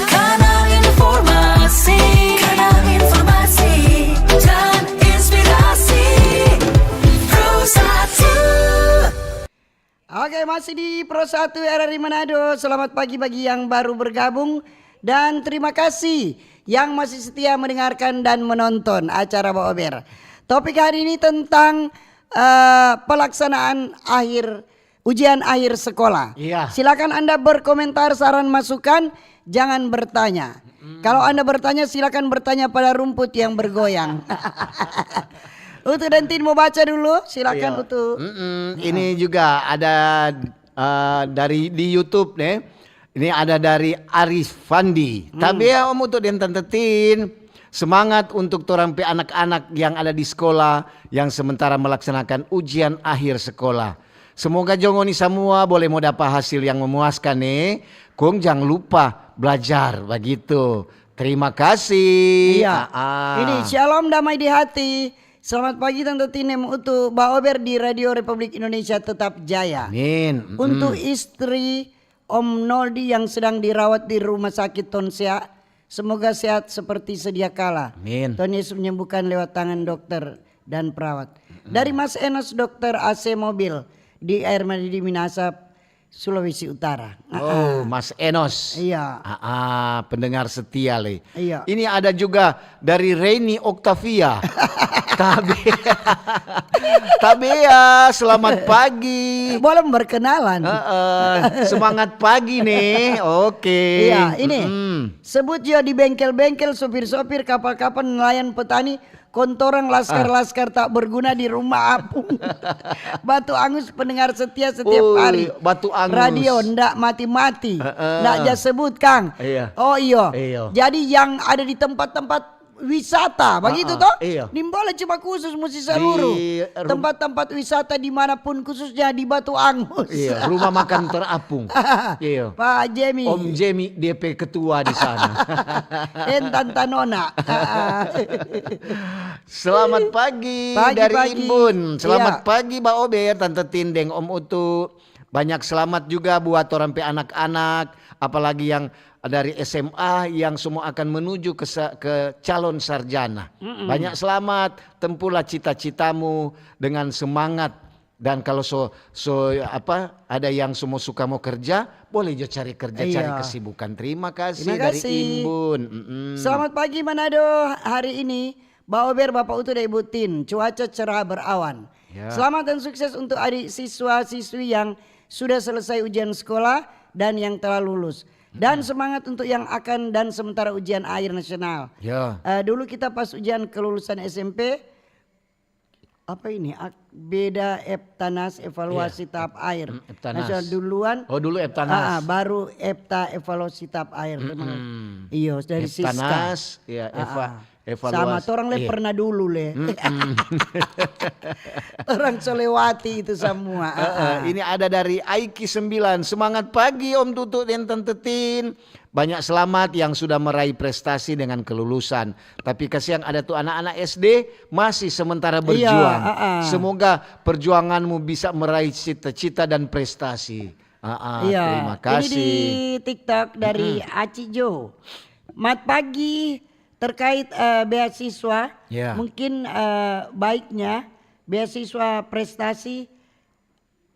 Kanal informasi, kanal informasi, dan inspirasi. Pro satu. Oke, masih di Pro satu R R I Manado. Selamat pagi bagi yang baru bergabung. Dan terima kasih yang masih setia mendengarkan dan menonton acara Baober. Topik hari ini tentang eh, pelaksanaan akhir ujian akhir sekolah. Iya. Silakan Anda berkomentar, saran, masukan, jangan bertanya. Kalau Anda bertanya, silakan bertanya pada rumput yang bergoyang. Utu dan Tin mau baca dulu, silakan. Iya. Utu. Mm-mm. Ini juga ada eh, dari di YouTube nih. Ini ada dari Arif Fandi. Hmm. Tabea Om Utu deng Tante Tin. Semangat untuk torang pe anak-anak yang ada di sekolah yang sementara melaksanakan ujian akhir sekolah. Semoga jo ngoni samua bole mo dapa hasil yang memuaskan ne. Kong jang lupa blajar bagitu. Terima kasih. Iya. Ah, ah. Ini shalom damai di hati. Selamat pagi Tante Tin deng Utu, Baober di Radio Republik Indonesia tetap jaya. Amin. Mm-mm. Untuk istri Om Noldi yang sedang dirawat di rumah sakit Tonsea, semoga sehat seperti sedia kala. Amin. Tuhan Yesus menyembuhkan lewat tangan dokter dan perawat. Mm-mm. Dari Mas Enos, dokter A C mobil di Air Mani di Minasa, Sulawesi Utara. Oh, ah, ah. Mas Enos. Iya. Ah, ah, pendengar setia, le. Iya. Ini ada juga dari Reni Octavia. Tabe-, Tabea, selamat pagi. Belum berkenalan. Heeh, semangat pagi nih. Oke. Iya, ini. Mm-mm. Sebut jo di bengkel-bengkel, sopir-sopir, kapal-kapal, nelayan, petani, kong torang laskar-laskar tak berguna di rumah apung. Batu Angus pendengar setia setiap hari. Ui, Batu Angus. Radio ndak mati-mati. Heeh. Ndak ja sebut, kang. Iya. Oh, iyo. Iyo. Jadi yang ada di tempat-tempat wisata, bagitu toh? Heeh, iyo. Nimbole cuma khusus musti seluruh. Di ru- Tempat-tempat wisata dimanapun, khususnya di Batu Angus. Iya, rumah makan terapung. Iya. Pak Jemi. Om Jemi, dia pe ketua di sana. Entan tanona. Selamat pagi. Pagi, dari pagi. Imbun. Selamat, iya, pagi, Baober, Tante Tin deng Om Utu. Banyak selamat juga buat orang pe anak-anak, apalagi yang dari S M A yang semua akan menuju ke sa-, ke calon sarjana. Mm-mm. Banyak selamat, tempuhlah cita-citamu dengan semangat. Dan kalau so, so, apa, ada yang semua suka mau kerja, boleh jo cari kerja, iya, cari kesibukan. Terima kasih. Terima kasih dari Imbun. Mm-mm. Selamat pagi Manado. Hari ini, Baober, Bapak Utu, dan Ibu Tin, cuaca cerah berawan. Ya. Selamat dan sukses untuk adik siswa-siswi yang sudah selesai ujian sekolah dan yang telah lulus. Dan semangat untuk yang akan dan sementara ujian akhir nasional. Ya. Eh, dulu kita pas ujian kelulusan S M P, apa ini? Ak- beda Eptanas evaluasi tahap akhir. Mm, Eptanas. Nasional duluan. Oh, dulu Eptanas. Ah, baru Epta evaluasi tahap akhir. Terima kasih. Iyo, dari Siska. Eptanas, ya, Eva, Ah, ah. evaluasi. Sama, torang le Iya. Pernah dulu le. Torang so lewati itu semua. Ah, Heeh, ah. Ini ada dari Aiki sembilan. Semangat pagi Om Tutu dan Tante Tin. Banyak selamat yang sudah meraih prestasi dengan kelulusan. Tapi kasihan ada tuh anak-anak S D masih sementara berjuang. Heeh. Semoga perjuanganmu bisa meraih cita-cita dan prestasi. Heeh, Iya, Terima ini di kasih. TikTok dari Aci Jo. Mat pagi, terkait eh, beasiswa, Ya. Mungkin eh, baiknya beasiswa prestasi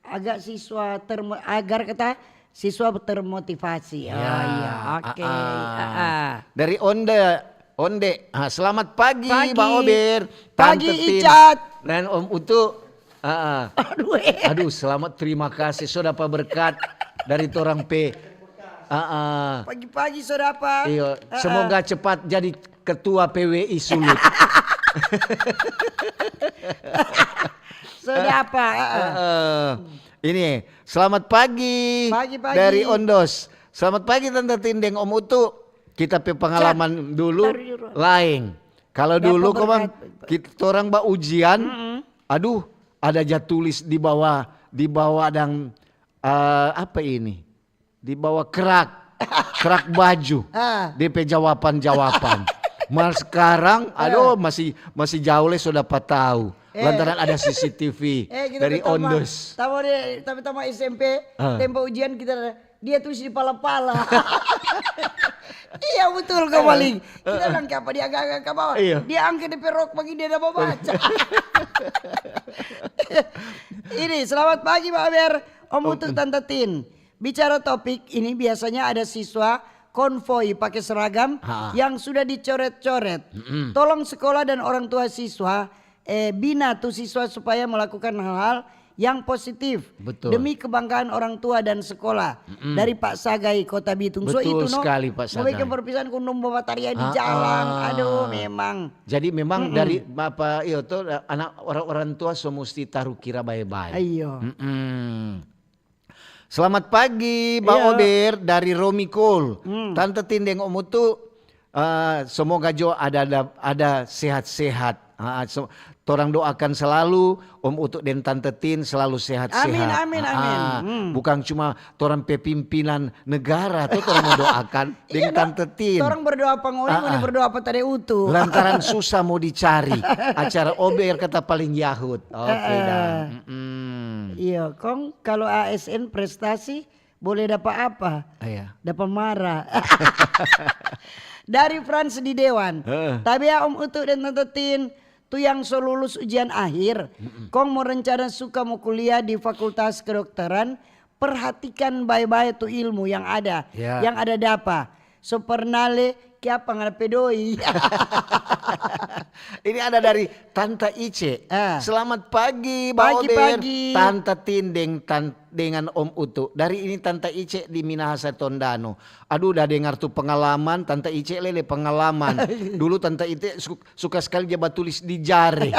agak siswa termo- agar kata siswa termotivasi. Oh Ya, iya, oke. ah, ah. Ah, ah. Dari Onde, Onde. Ah, selamat pagi, Pagi. Mbak Ober. Pagi, Tante Tin, Icat. Dan Om Utu. Ah, ah. Aduh, eh. Aduh, selamat, terima kasih sudah apa berkat dari torang pe. Ah, ah. Pagi-pagi so dapa. Iya, Ah, ah. Semoga cepat jadi ketua P W I Sulut. So dapa. Ah, ah. Heeh. Ini, selamat pagi Pagi, pagi. Dari Ondos. Selamat pagi Tante Tin deng Om Utu. Kita pe pengalaman dulu Taruh di ruang. Laeng. Kalau Dapa dulu kau bang, berkat. kita orang ba ujian, aduh, ada ja tulis di bawah, di bawah dang eh, apa ini? Di bawah kerak, kerak baju. Ah. Dia pe jawaban-jawaban. Mar sekarang, aduh masih masih jauh le so dapa tahu. Eh. Lantaran ada C C T V Eh, kita dari pertama, Ondos. Tama dia, tapi tama S M P, Ah. tempo ujian kita dia tulis di pala-pala. Iya betul kau paling. Kita bilang apa dia agak-agak ke bawah. Iya. Dia angkat dia pe rok bagi dia ada baca. Ini selamat pagi Mbak Ber, Om Utu, Tante Tin. Bicara topik ini biasanya ada siswa konvoi pakai seragam Ha. yang sudah dicoret-coret. Tolong sekolah dan orang tua siswa eh, bina tu siswa supaya melakukan hal-hal yang positif Betul. Demi kebanggaan orang tua dan sekolah dari Pak Sagai Kota Bitung. So Betul itu no, sekali, Pak mo bikin Sagai. Perpisahan kundung bawa tarian di Ah, jalan. ah. Aduh, memang. Jadi memang dari apa iyo tuh anak orang-orang tua so musti taruh kira bae-bae. Ayo. Mm-mm. Selamat pagi, Mbak Iya. Ober dari Romi Cole. Tante Tin deng Om Utu, eh, semoga jo ada ada, ada sehat-sehat. Ah, so, torang doakan selalu Om Utu dan Tante Tin selalu sehat-sehat. Amin, amin, amin. Ah, Bukan cuma torang pe pimpinan negara tuh torang mau doakan deng Iya, Tante Tin. Orang berdoa pa ngoni, ngoni Ah, ah. Berdoa pa tade Utu. Lantaran susah mau dicari. Acara Ober kata paling yahut. Oke dah. Mm-mm. Iya, kong kalau A S N prestasi boleh dapat apa? Iya. Dapat marah. Dari Frans di Dewan. Heeh. Tabea Om Utu dan Tante Tin, tu yang so lulus ujian akhir, kong mo rencana suka mo kuliah di Fakultas Kedokteran, perhatikan bae-bae tu ilmu yang ada, Ya. yang ada dapa. So pernah le kiapa ngana pe doi. Ini ada dari Tanta Ice. Ah. Selamat pagi, Mbak Pagi, Ober. pagi. Tanta Tin deng tan- dengan Om Utu. Dari ini Tanta Ice di Minahasa Tondano. Aduh, udah dengar tuh pengalaman, Tanta Ice lele pengalaman. Dulu Tanta Ice su- suka sekali dia batulis di jare.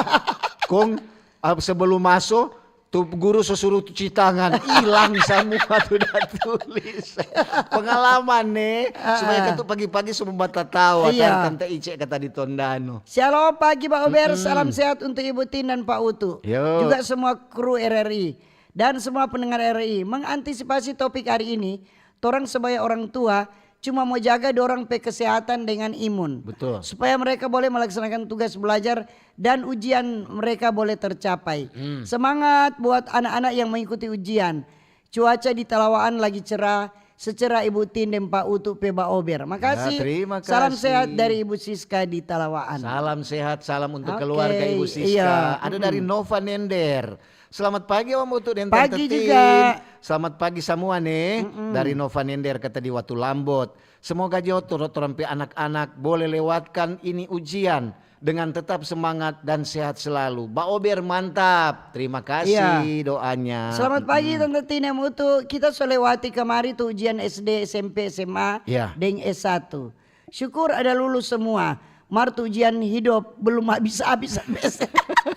Kong ah, sebelum maso, tu guru so suruh cuci tangan, hilang semua tu udah tulis. Pengalaman ne, supaya katu pagi-pagi semua batatawa, Iya. Tanta Ice kata di Tondano. Shalom pagi Pak Ober, salam sehat untuk Ibu Tin dan Pak Utu. Yo. Juga semua kru R R I dan semua pendengar R R I. Mengantisipasi topik hari ini, torang sebagai orang tua cuma mau jaga dorang pe kesehatan dengan imun. Betul. Supaya mereka boleh melaksanakan tugas belajar dan ujian mereka boleh tercapai. Semangat buat anak-anak yang mengikuti ujian. Cuaca di Talawaan lagi cerah, secerah Ibu Tin deng Pak Utu pe Mbak Ober. Makasih. Ya, terima Salam kasih. Sehat dari Ibu Siska di Talawaan. Salam sehat, salam untuk Oke, keluarga Ibu Siska. Iya. Ada dari Nova Nender. Selamat pagi Om Utu dan Tante Pagi Tin. juga. Selamat pagi semua nih. Dari Nova Nender kata di Watu Lambot. Semoga jo torang pe anak-anak boleh lewatkan ini ujian dengan tetap semangat dan sehat selalu. Ba Ober, mantap. Terima kasih doanya. Selamat pagi, Tante Tin deng Utu. Kita so lewati kamari tu ujian S D, S M P, S M A, deng S satu. Syukur ada lulus semua. Mar tu ujian hidup belum habis-habis sampe sekarang.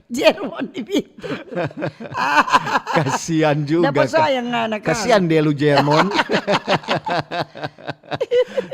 Jermon di Bitung. Kasian juga. Dapa sayang anak. Kasian deh lu, Jermon.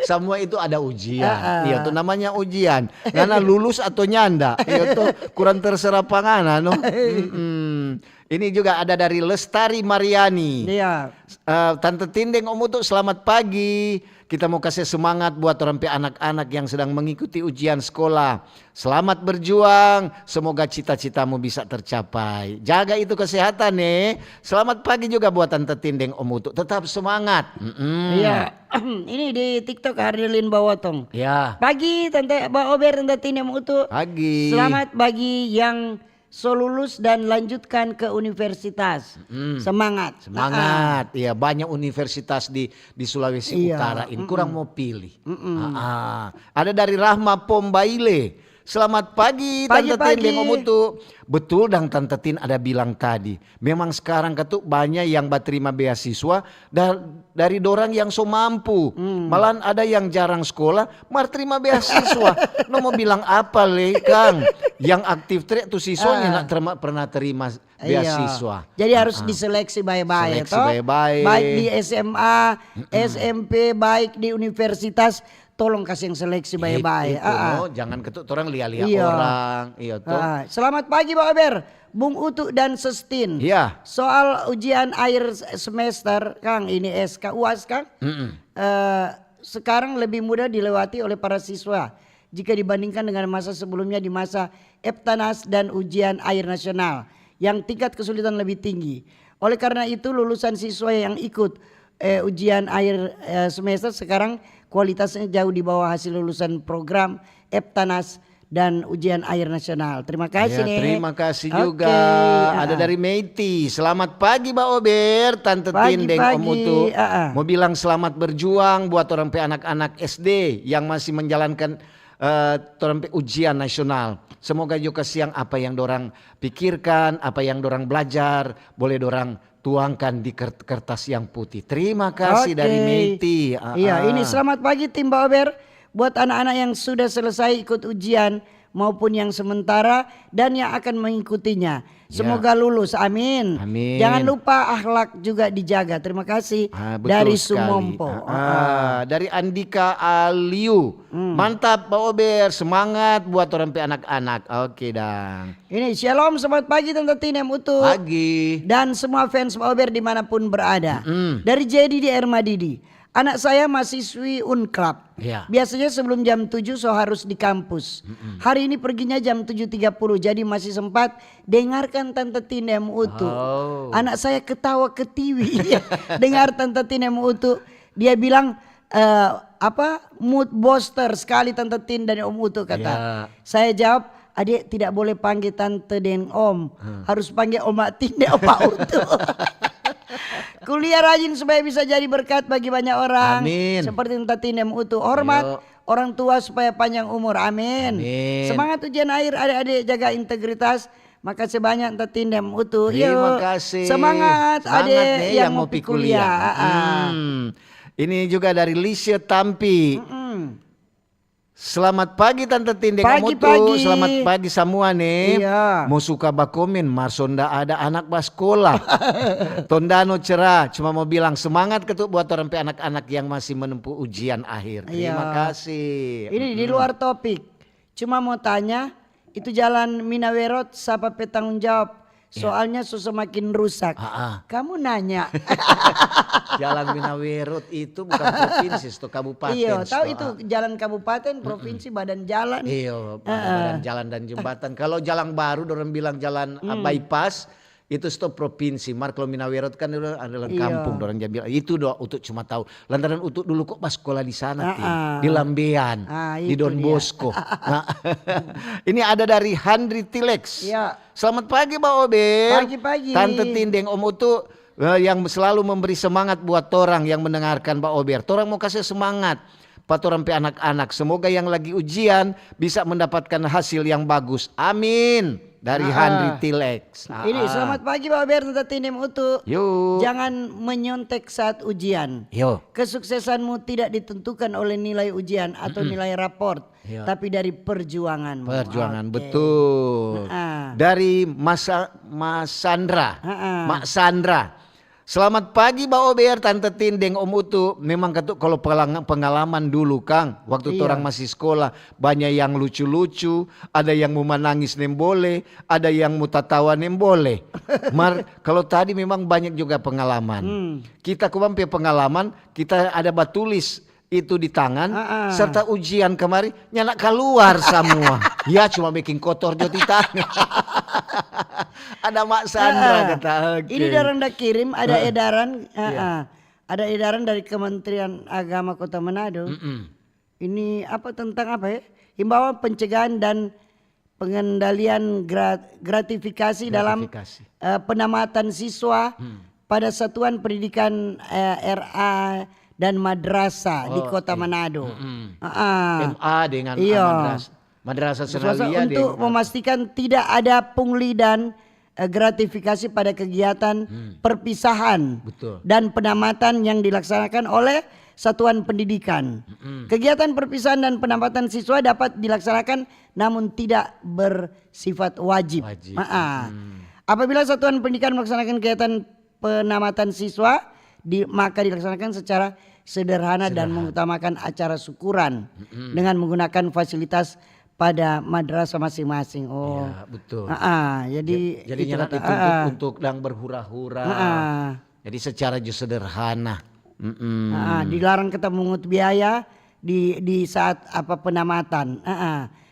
Semua itu ada ujian. Iya, tu namanya ujian. Ngana lulus atau nyanda? Iya tu, kurang terserah pa ngana, no? Mm-mm. Ini juga ada dari Lestari Mariani. Iya. Eh, Tante Tin deng Om Utu, selamat pagi. Kita mau kasih semangat buat orang pe anak-anak yang sedang mengikuti ujian sekolah. Selamat berjuang, semoga cita-citamu bisa tercapai. Jaga itu kesehatan, eh. Selamat pagi juga buat Tante Tin deng Om Utu. Tetap semangat. Mm-mm. Iya. Ini di TikTok, Hardelin Bawotong. Ya. Pagi, Tante Ba Ober, Tante Tin deng Om Utu. Pagi. Selamat bagi yang so lulus dan lanjutkan ke universitas. Mm. Semangat. Semangat. Iya, banyak universitas di, di Sulawesi Utara ini. Kurang mau pilih. Ah, ah. Ada dari Rahma Pombaile. Selamat pagi, Tante Tin deng Om Utu. Betul dang, Tante Tin ada bilang tadi. Memang sekarang katu banya yang batrima beasiswa da-, dari dorang yang so mampu. Malahan ada yang jarang skola, mar trima beasiswa. No mo bilang apa lei, kang? Yang aktif tre tu siswanya nak terma-, pernah terima beasiswa. Jadi harus diseleksi bae-bae, to? Seleksi bae-bae. Baik di S M A, S M P, baik di universitas, tolong kasih yang seleksi bae-bae. Itu, no? Jangan katu torang lia-lia orang. Iya, to. Selamat pagi, Ba Ober, Bung Utu dan Sestin. Iya. Soal ujian akhir s-, semester, kang, ini S K, UAS, kang. Eh, sekarang lebih mudah dilewati oleh para siswa jika dibandingkan dengan masa sebelumnya di masa Eptanas dan ujian akhir nasional yang tingkat kesulitan lebih tinggi. Oleh karena itu, lulusan siswa yang ikut, eh, ujian akhir, eh, semester sekarang kualitasnya jauh di bawah hasil lulusan program Eptanas dan ujian akhir nasional. Terima kasih, Nek. Terima kasih juga. Ada dari Meiti. Selamat pagi, Ba Ober, Tante Tin deng Om Utu. Mau bilang selamat berjuang buat orang pe anak-anak S D yang masih menjalankan, eh, torang pe ujian nasional. Semoga jo kasiang apa yang dorang pikirkan, apa yang dorang belajar, boleh dorang tuangkan di ker-, kertas yang putih. Terima kasih dari Meiti. Iya, ini selamat pagi, tim Ba Ober. Buat anak-anak yang sudah selesai ikut ujian maupun yang sementara dan yang akan mengikutinya. Semoga lulus. Amin. Amin. Jangan lupa akhlak juga dijaga. Terima kasih. Ah, betul sekali. Dari Sumompo. Ah, dari Andika Aliu. Mantap, Ba Ober. Semangat buat orang pe anak-anak. Oke, dang. Ini, shalom, selamat pagi, Tante Tin deng Utu. Pagi. Dan semua fans Ba Ober dimanapun berada. Dari Jedi di Air Madidi. Anak saya mahasiswi Unklab. Ya. Biasanya sebelum jam tujuh so harus di kampus. Hari ini perginya jam tujuh tiga puluh, jadi masih sempat dengarkan Tante Tin deng Utu. Oh. Anak saya ketawa ketiwi. Dengar Tante Tin deng Utu. Dia bilang, eh, apa, mood booster sekali Tante Tin dan Om Utu, kata. Ya. Saya jawab, "Adik tidak boleh panggil Tante deng Om. Harus panggil Oma Tin deng Opa Utu." Kuliah rajin supaya bisa jadi berkat bagi banyak orang. Amin. Seperti Tante Tin deng Utu. Hormat orang tua supaya panjang umur. Amin. Amin. Semangat ujian akhir, adik-adik, jaga integritas. Makasih banyak, Tante Tin deng Utu. Terima kasih. Semangat, adik yang mau pi kuliah. Ini juga dari Lisha Tampi. Selamat pagi, Tante Tin deng Om Utu. Pagi, pagi. Selamat pagi samua, ne. Iya. Mo suka bakomen, mar so nda ada anak baskola. Tondano cerah, cuma mo bilang semangat katu buat orang pe anak-anak yang masih menempuh ujian akhir. Terima kasih. Ini di luar topik. Cuma mo tanya, itu jalan Minawerot sapa pe tanggung jawab? Soalnya so semakin rusak. Kamu nanya. Jalan Minawerot itu bukan provinsi, sto, kabupaten. Iyo, tau itu jalan kabupaten, provinsi, badan jalan. Iyo, badan jalan dan jembatan. Kalau jalan baru, dorang bilang jalan, ah, bypass, itu sto provinsi. Mar kalau Minawerot kan dulu adalah kampung, dorang ja bilang. Itu do, Utu cuma tahu. Lantaran Utu dulu kok baskola di sana, Tin. Di Lambean, di Don Bosco. Nah, ini ada dari Handri Tilex. Iya. Selamat pagi, Ba Ober. Pagi-pagi. Tante Tin deng Om Utu, eh, yang selalu memberi semangat buat torang yang mendengarkan Ba Ober. Torang mau kasih semangat. pa torang pe anak-anak. Semoga yang lagi ujian bisa mendapatkan hasil yang bagus. Amin. Dari Handri Tilex. Ini, selamat pagi, Bapa Ber, Tanta Tini deng Utu. Yo. Jangan menyontek saat ujian. Yo. Kesuksesanmu tidak ditentukan oleh nilai ujian atau nilai raport, tapi dari perjuanganmu. Perjuangan, betul. Dari Mas Sandra. Mak Sandra. Selamat pagi, Ba Ober, Tanta Tin, deng Om Utu. Memang katu kalo pelang-, pengalaman dulu, kang, waktu torang masih skolah, banya yang lucu-lucu, ada yang mo manangis nembole, ada yang mo tatawa nembole. Mar, kalo tadi memang banya juga pengalaman. Kita komang pe pengalaman, kita ada batulis itu di tangan, serta ujian kamari, nyanda kaluar samua. Ya, cuma beking kotor jo di tangan. Ada Mak Sandra kata, oke. Ini dorang da kirim, ada edaran, ada edaran dari Kementerian Agama Kota Manado. Ini apa, tentang apa, ya? Himbauan pencegahan dan pengendalian gra-, gratifikasi dalam, eh, penamatan siswa pada satuan pendidikan, eh, R A dan madrasah di Kota Manado. M A dengan madrasah. Madrasah Sanawiyah untuk memastikan tidak ada pungli dan, eh, gratifikasi pada kegiatan perpisahan dan penamatan yang dilaksanakan oleh satuan pendidikan. Kegiatan perpisahan dan penamatan siswa dapat dilaksanakan namun tidak bersifat wajib. Apabila satuan pendidikan melaksanakan kegiatan penamatan siswa, di, maka dilaksanakan secara sederhana dan mengutamakan acara syukuran dengan menggunakan fasilitas pada madrasah masing-masing. Oh. Ya, betul. Jadi, jadi nyanda dituntut untuk dang berhura-hura. Jadi secara jo sederhana. Dilarang kita memungut biaya di, di saat apa, penamatan.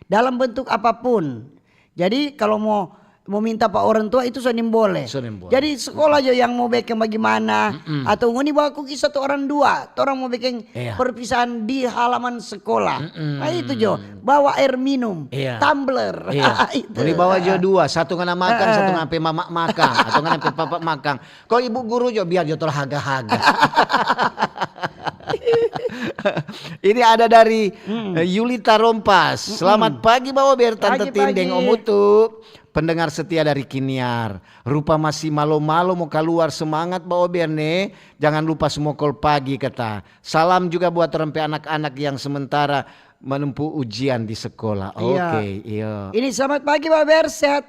Dalam bentuk apapun. Jadi, kalo mo, mo minta pa orang tua itu so nimbole. So nimbole. Jadi, sekolah jo yang mo beking bagimana, atau ngoni bawa kuki satu orang dua, torang mo beking perpisahan di halaman sekolah. Nah, itu jo, bawa air minum, tumbler. Itu. Ngoni bawa jo dua, satu ngana makang, satu ngana pe mama makang, atau ngana pe papa makang. Ko ibu guru jo, biar jo torang haga-haga. Ini ada dari, eh, Yulita Rompas. Selamat pagi, Ba Ober, Tanta Tin, deng Om Utu. Pendengar setia dari Kiniar. Rupa masih malo-malo mo kaluar, semangat, Ba Ober, ne. Jangan lupa smokol pagi, kata. Salam juga buat torang pe anak-anak yang sementara menempuh ujian di sekolah. Oke, iya. Ini selamat pagi, Ba Ober, sehat.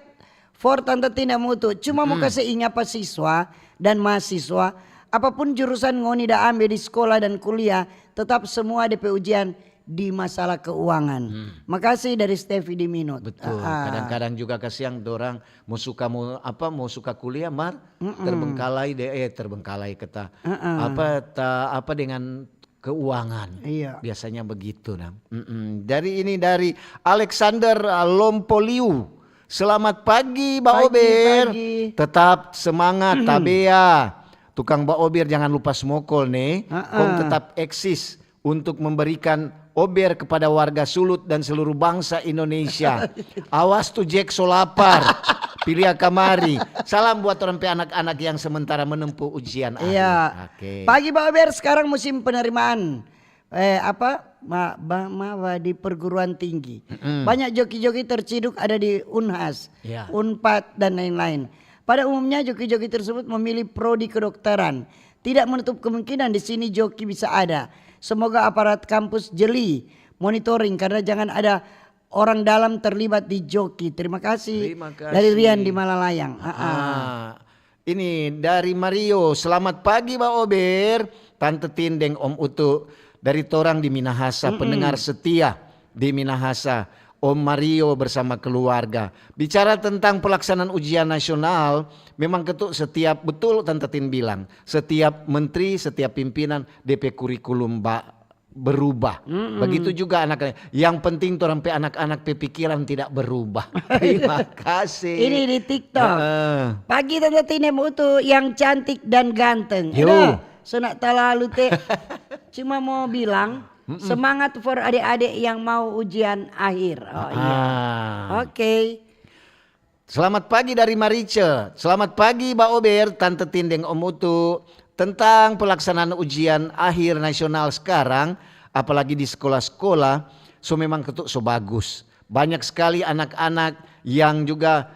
For Tanta Tin deng Om Utu, cuma mo kase inga pa siswa dan mahasiswa, apapun jurusan ngoni da ambe di skola dan kuliah, tetap semua de pe ujian di masalah keuangan. Makasih dari Steffi di Minut. Betul. Kadang-kadang juga kasiang dorang mo suka mo apa, mo suka kuliah mar terbengkalai de, eh, terbengkalai kata apa ta, apa dengan keuangan. Iya. Biasanya begitu, nah. Dari ini, dari Alexander, uh, Lompoliu. Selamat pagi, Ba Ober. Tetap semangat, Tabea. Tukang Ba Ober jangan lupa smokol, ne. Kong tetap eksis untuk memberikan ober kepada warga Sulut dan seluruh bangsa Indonesia. Awas tu Jack so lapar. Pilia kamari. Salam buat orang pe anak-anak yang sementara menempuh ujian akhir. Iya. Oke. Pagi, Ba Ober, sekarang musim penerimaan, eh, apa, ma-, ba-, mawa di perguruan tinggi. Banyak joki-joki terciduk ada di Unhas, Unpad, dan lain-lain. Pada umumnya, joki-joki tersebut memilih prodi kedokteran. Tidak menutup kemungkinan di sini joki bisa ada. Semoga aparat kampus jeli monitoring karena jangan ada orang dalam terlibat di joki. Terima kasih. Dari Rian di Malalayang. Ah, ini dari Mario. Selamat pagi, Ba Ober, Tante Tin deng Om Utu. Dari torang di Minahasa, pendengar setia di Minahasa, Om Mario bersama keluarga. Bicara tentang pelaksanaan ujian nasional, memang ketu setiap, betul Tante Tin bilang, setiap menteri, setiap pimpinan, de pe kurikulum ba-, berubah. Begitu juga anak-anak. Yang penting torang pe anak-anak pe pikiran tidak berubah. Terima kasih. Ini di TikTok. Heeh. Pagi Tante Tin deng Utu yang cantik dan ganteng. Yo. Aduh, so nak talalu te. Cuma mau bilang, semangat for adik-adik yang mau ujian akhir. Oh, iya. Oke. Selamat pagi dari Marice. Selamat pagi, Ba Ober, Tante Tin deng Om Utu. Tentang pelaksanaan ujian akhir nasional sekarang, apalagi di sekolah-sekolah, so memang ketuk so bagus. Banyak sekali anak-anak yang juga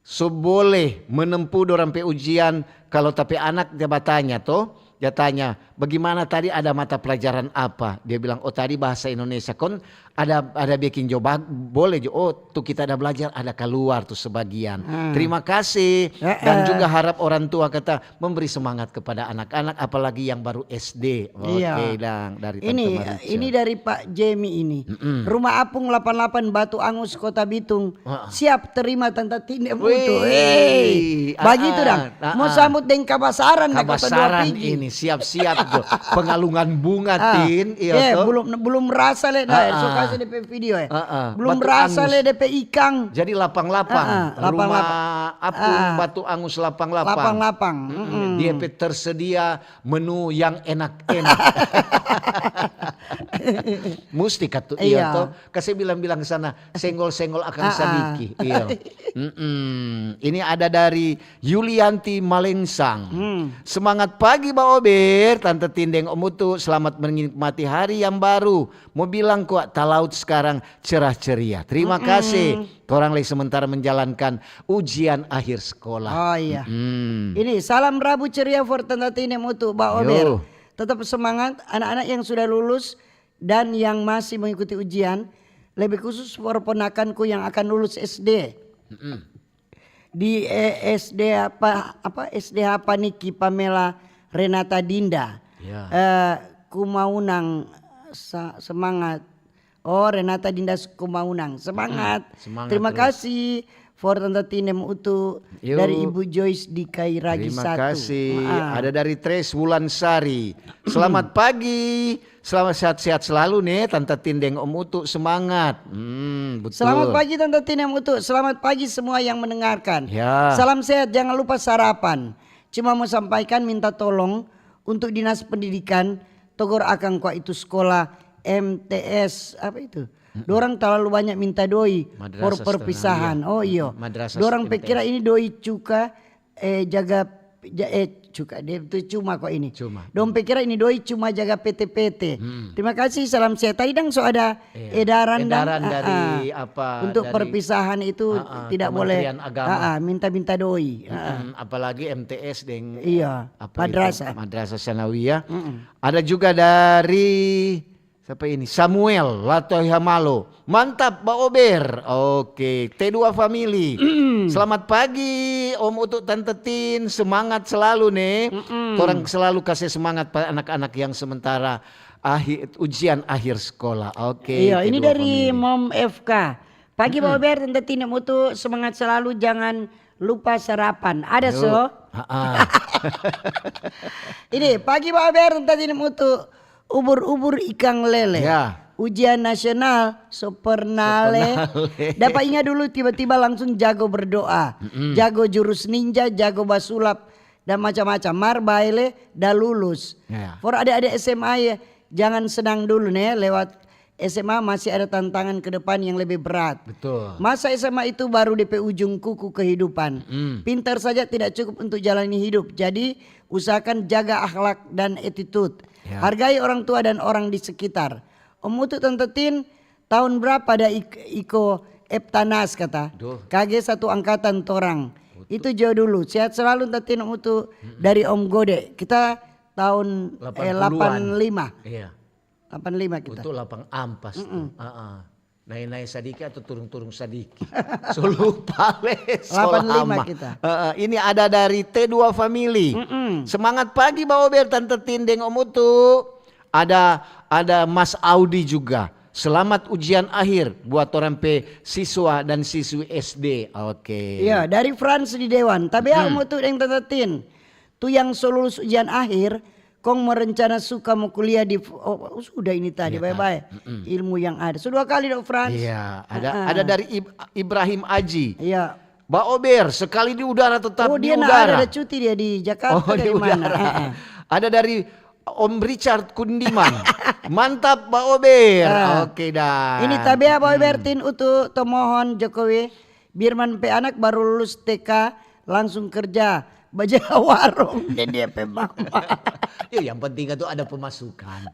so boleh menempuh dorang pe ujian. Kalau tapi anak dia batanya to, dia tanya, "Bagaimana tadi ada mata pelajaran apa?" Dia bilang, "Oh, tadi bahasa Indonesia." Kon ada, ada bikin jo bag-, boleh jo. Oh, tu kita ada belajar, ada keluar tu sebagian. Hmm. Terima kasih. Heeh. Dan juga harap orang tua kata memberi semangat kepada anak-anak, apalagi yang baru S D. Iya. Oke, dang, dari Tante Ini, Marica. Ini dari Pak Jemi ini. Mm-mm. Rumah Apung delapan delapan Batu Angus, Kota Bitung. Heeh. Siap terima Tanta Tinde Mutu. Wih, Hei. Ah, bagitu ah, dang. Ah, mau ah. Sambut deng kabasaran dang, Kota Dua Kabasaran Pigi. Ini, siap-siap jo. Pengalungan bunga, Ah, Tin. Iya, eh, to? Belum, belum rasa le, nah, Ah, so ah. Kasih depe video, eh. Ah, ah. Belum Batu rasa Angus. Le depe ikang. Jadi lapang-lapang. Ah, ah, lapang-lapang. Rumah Apung, Ah. Batu Angus lapang-lapang. Lapang-lapang. Mm-mm. Mm-mm. Dia pe tersedia menu yang enak-enak. Musti katu, iya, iya, to. Kase bilang-bilang sana, senggol-senggol akang Ah, ah. Sadiki. Iya. Mm-mm. Ini ada dari Yulianti Malensang. Hmm. Semangat pagi, Ba Ober, Tante Tin deng Om Utu. Selamat menikmati hari yang baru. Mo bilang kwa, talaut sekarang cerah ceria. Terima Mm-mm. kasih. Torang lei sementara menjalankan ujian akhir sekolah. Oh, iya. Mm-mm. Ini, salam Rabu ceria for Tante Tin deng Utu, Ba Ober. Yo. Tetap semangat, anak-anak yang sudah lulus dan yang masih mengikuti ujian, lebih khusus for ponakanku yang akan lulus S D. Mm-mm. Di, eh, S D apa, apa, S D apa Niki Pamela Renata Dinda. Ya. Eh, Kumaunang, sa-, semangat. Oh, Renata Dinda Kumaunang, semangat. Mm-mm. Semangat terus. Terima kasih for Tante Tin deng Utu. Yo. Dari Ibu Joyce di Kairagi Terima satu. Kasih. Ah. Ada dari Tres Wulansari. Selamat pagi. Selamat sehat-sehat selalu nih, Tante Tin deng Om Utu, semangat. Hmm, betul. Selamat pagi, Tante Tin deng Om Utu. Selamat pagi semua yang mendengarkan. Ya. Salam sehat, jangan lupa sarapan. Cuma mau sampaikan minta tolong untuk Dinas Pendidikan, togor akang kwa itu sekolah M T S, apa itu? Mm-mm. Dorang talalu banyak minta doi for Madrasah perpisahan. Tsanawiyah. Oh, iyo. Mm-mm. Madrasah Dorang M T S. Pe kira ini doi cuka, eh, jaga, ja-, eh, cuka, dia itu cuma kwa ini. Cuma. Dong pe kira ini doi cuma jaga P T P T. Hmm. Terima kasih, salam sehat. Tadi dang so ada Iya. edaran dang, Edaran ah, dari ah. apa, Untuk dari, perpisahan itu ah, ah, tidak boleh, Kementerian Agama. Ah, ah, minta-minta doi. Ah, ah. Mm-mm, apalagi M T S deng, Iya, apa itu? Madrasah. Madrasah Tsanawiyah. Mm-mm. Ada juga dari, siapa ini? Samuel Latoihamalo. Mantap, Ba Ober. Oke, T dua Family. Selamat pagi, Om Utu, Tante Tin. Semangat selalu, ne. Mm-mm. Torang selalu kasih semangat pa anak-anak yang sementara akhir, ujian akhir sekolah. Oke, Iya, ini T dua dari Family. Mom F K. Pagi, Mm-mm. Ba Ober, Tante Tin deng Utu, semangat selalu, jangan lupa sarapan. Ada, Yo. So? Ha-ah. Ini, pagi, Ba Ober, Tante Tin deng Utu, ubur-ubur ikang lele. Ya. Ujian nasional, so pernah So le. Pernah le. Dapa inga dulu, tiba-tiba langsung jago berdoa. Mm-mm. Jago jurus ninja, jago basulap, dan macam-macam. Mar bae le, da lulus. Ya. For ade-ade S M A ya, jangan senang dulu ne, lewat S M A masih ada tantangan ke depan yang lebih berat. Betul. Masa S M A itu baru depe ujung kuku kehidupan. Mm. Pintar saja tidak cukup untuk jalani hidup. Jadi, usahakan jaga akhlak dan attitude. Ya. Hargai orang tua dan orang di sekitar. Om Utu, Tante Tin, tahun berapa ada ik-, iko Eptanas kata? Duh. Kage satu angkatan torang. Utu. Itu jo dulu. Sehat selalu, Tante Tin, Om Utu, Mm-mm. dari Om Gode. Kita tahun, eh, Delapan puluhan. Delapan lima. Iya. Delapan lima kita. Untuk lapang ampas tuh. Mm-mm. Heeh. Nae-nae sadiki atau turung-turung sadiki. So lupa le, so Delapan lima lama. Kita. Heeh, ini ada dari T dua Family. Mm-mm. Semangat pagi, Ba Ober, Tante Tin deng Om Utu. Ada, ada Mas Audi juga. Selamat ujian akhir buat torang pe siswa dan siswi S D. Oke. Iya, dari Frans di Dewan. Tapi ya, Mm-mm. Om Utu deng Tante Tin. Tu yang so lulus ujian akhir, kong mo rencana suka mo kuliah di f-, oh, sudah ini tadi, Iya, bae-bae. Tadi. Mm-mm. Ilmu yang ada. So dua kali dong, Frans. Iya, ada, Heeh. ada dari Ib-, Ibrahim Aji. Iya. Ba Ober, sekali di udara tetap Oh, di dia nggak ada, udara. Ada cuti dia di Jakarta, Oh, di dari mana? udara. Heeh. Ada dari Om Richard Kundiman. Mantap, Ba Ober. Ah. Oke dah. Ini tabea, Ba Ober, Hmm. Tin Utu, to mohon Jokowi, Birman pe anak baru lulus T K, langsung kerja. Bajaga warung deng dia pe mama. Ya, yang penting itu ada pemasukan.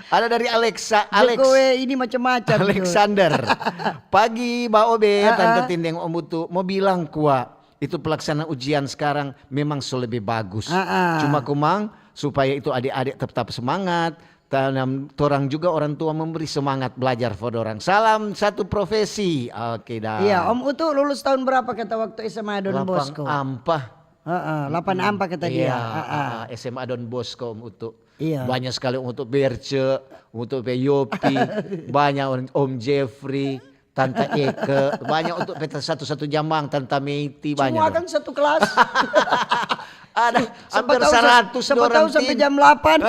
Ada dari Alexa, Alex. Jokowi ini macam-macam. Alexander. Pagi, Ba Obe, Tante Tin deng Om Utu. Mau bilang kwa, itu pelaksanaan ujian sekarang memang so lebih bagus. Cuma komang, supaya itu adik-adik tetap semangat, tanam torang juga orang tua memberi semangat belajar for dorang. Salam satu profesi. Oke dah. Iya, Om Utu lulus tahun berapa kata waktu S M A Don Bosco? Ampa. Heeh, delapan ampa kata dia. Iya, Heeh. S M A Don Bosco, Om Utu. Iya. Banyak sekali Om Utu Berce, Om Utu Peyopi, banyak orang, Om Jeffrey, Tanta Eke, banyak untuk peta satu-satu jamang, Tanta Meiti, banyak. Semua kan satu kelas. Ada hampir Siapa tahu sa- seratus siapa tahu orang sampai tim. Jam delapan.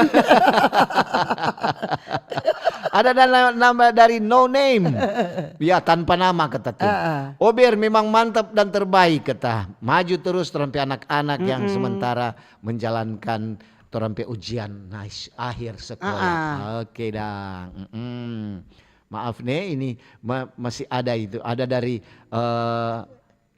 Ada dan nama dari no name. Ya, tanpa nama kata tim. Ah, ah. Ober memang mantap dan terbaik kata. Maju terus torang pe anak-anak yang sementara menjalankan torang pe ujian nais-, akhir sekolah. Ah, ah. Oke dang. Mm-mm. Maaf ne, ini ma- masih ada itu. Ada dari eh,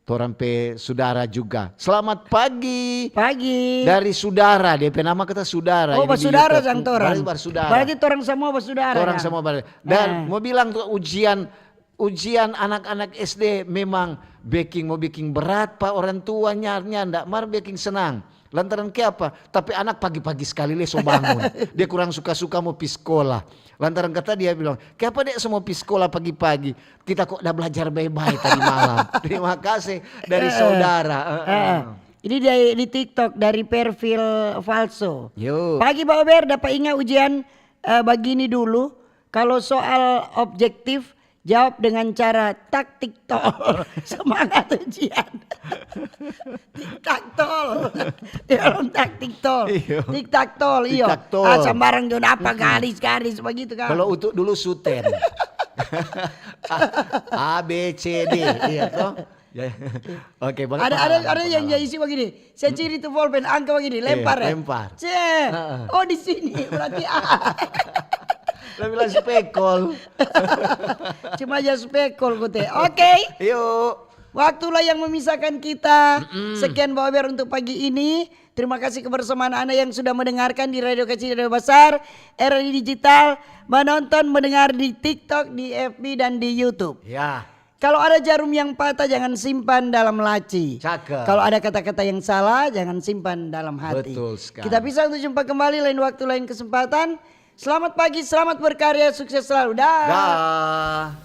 torang pe sudara juga. Selamat pagi. Pagi. Dari sudara, dia pe nama kata sudara. Oh, Ini di basudara YouTube. Jang torang. Berarti basudara. Berarti torang semua basudara. Torang Kang. Semua bar-, dan Ah. Mau bilang tu ujian, ujian anak-anak S D memang beking, mau beking berat pa orang tua, nyar nyanda mar beking senang. Lantaran kiapa? Tapi anak pagi-pagi skali le so bangun. Dia kurang suka-suka mo pi skola. Lantaran kata dia bilang, "Kiapa dek so mo pi skola pagi-pagi? Kita kok da blajar bae-bae tadi malam." Terima kasih dari saudara. Heeh. Ah. Ini dari di TikTok dari Perfil Falso. Yo. Pagi Ba Ober, dapa inga ujian eh, bagini dulu. Kalau soal objektif, jawab dengan cara taktik tol. Semangat ujian. Tik tak tol. Dia orang taktik tol. Iyo. Tik tak tol, iyo. Tik tak tol. Ah, sambarang jo napa garis-garis begitu kan. Kalau untuk dulu suten. A, B, C, D, iya toh? Ya. Oke, bagaimana? Ada ada ada yang dia isi begini. Saya ciri tu bolpen, angka begini, lempar ya. Lempar. Cek. Oh, di sini berarti A. Lah bilang spekol. Cuma aja spekol kote. Oke. Yuk. Waktulah yang memisahkan kita. Sekian Ba Ober untuk pagi ini. Terima kasih kebersamaan Anda yang sudah mendengarkan di Radio Kecil Radio Besar, R R I Digital, menonton, mendengar di TikTok, di F B, dan di YouTube. Ya. Kalau ada jarum yang patah, jangan simpan dalam laci. Cakep. Kalau ada kata-kata yang salah, jangan simpan dalam hati. Betul sekali. Kita bisa untuk jumpa kembali lain waktu, lain kesempatan. Selamat pagi, selamat berkarya, sukses selalu. Dah. Dah.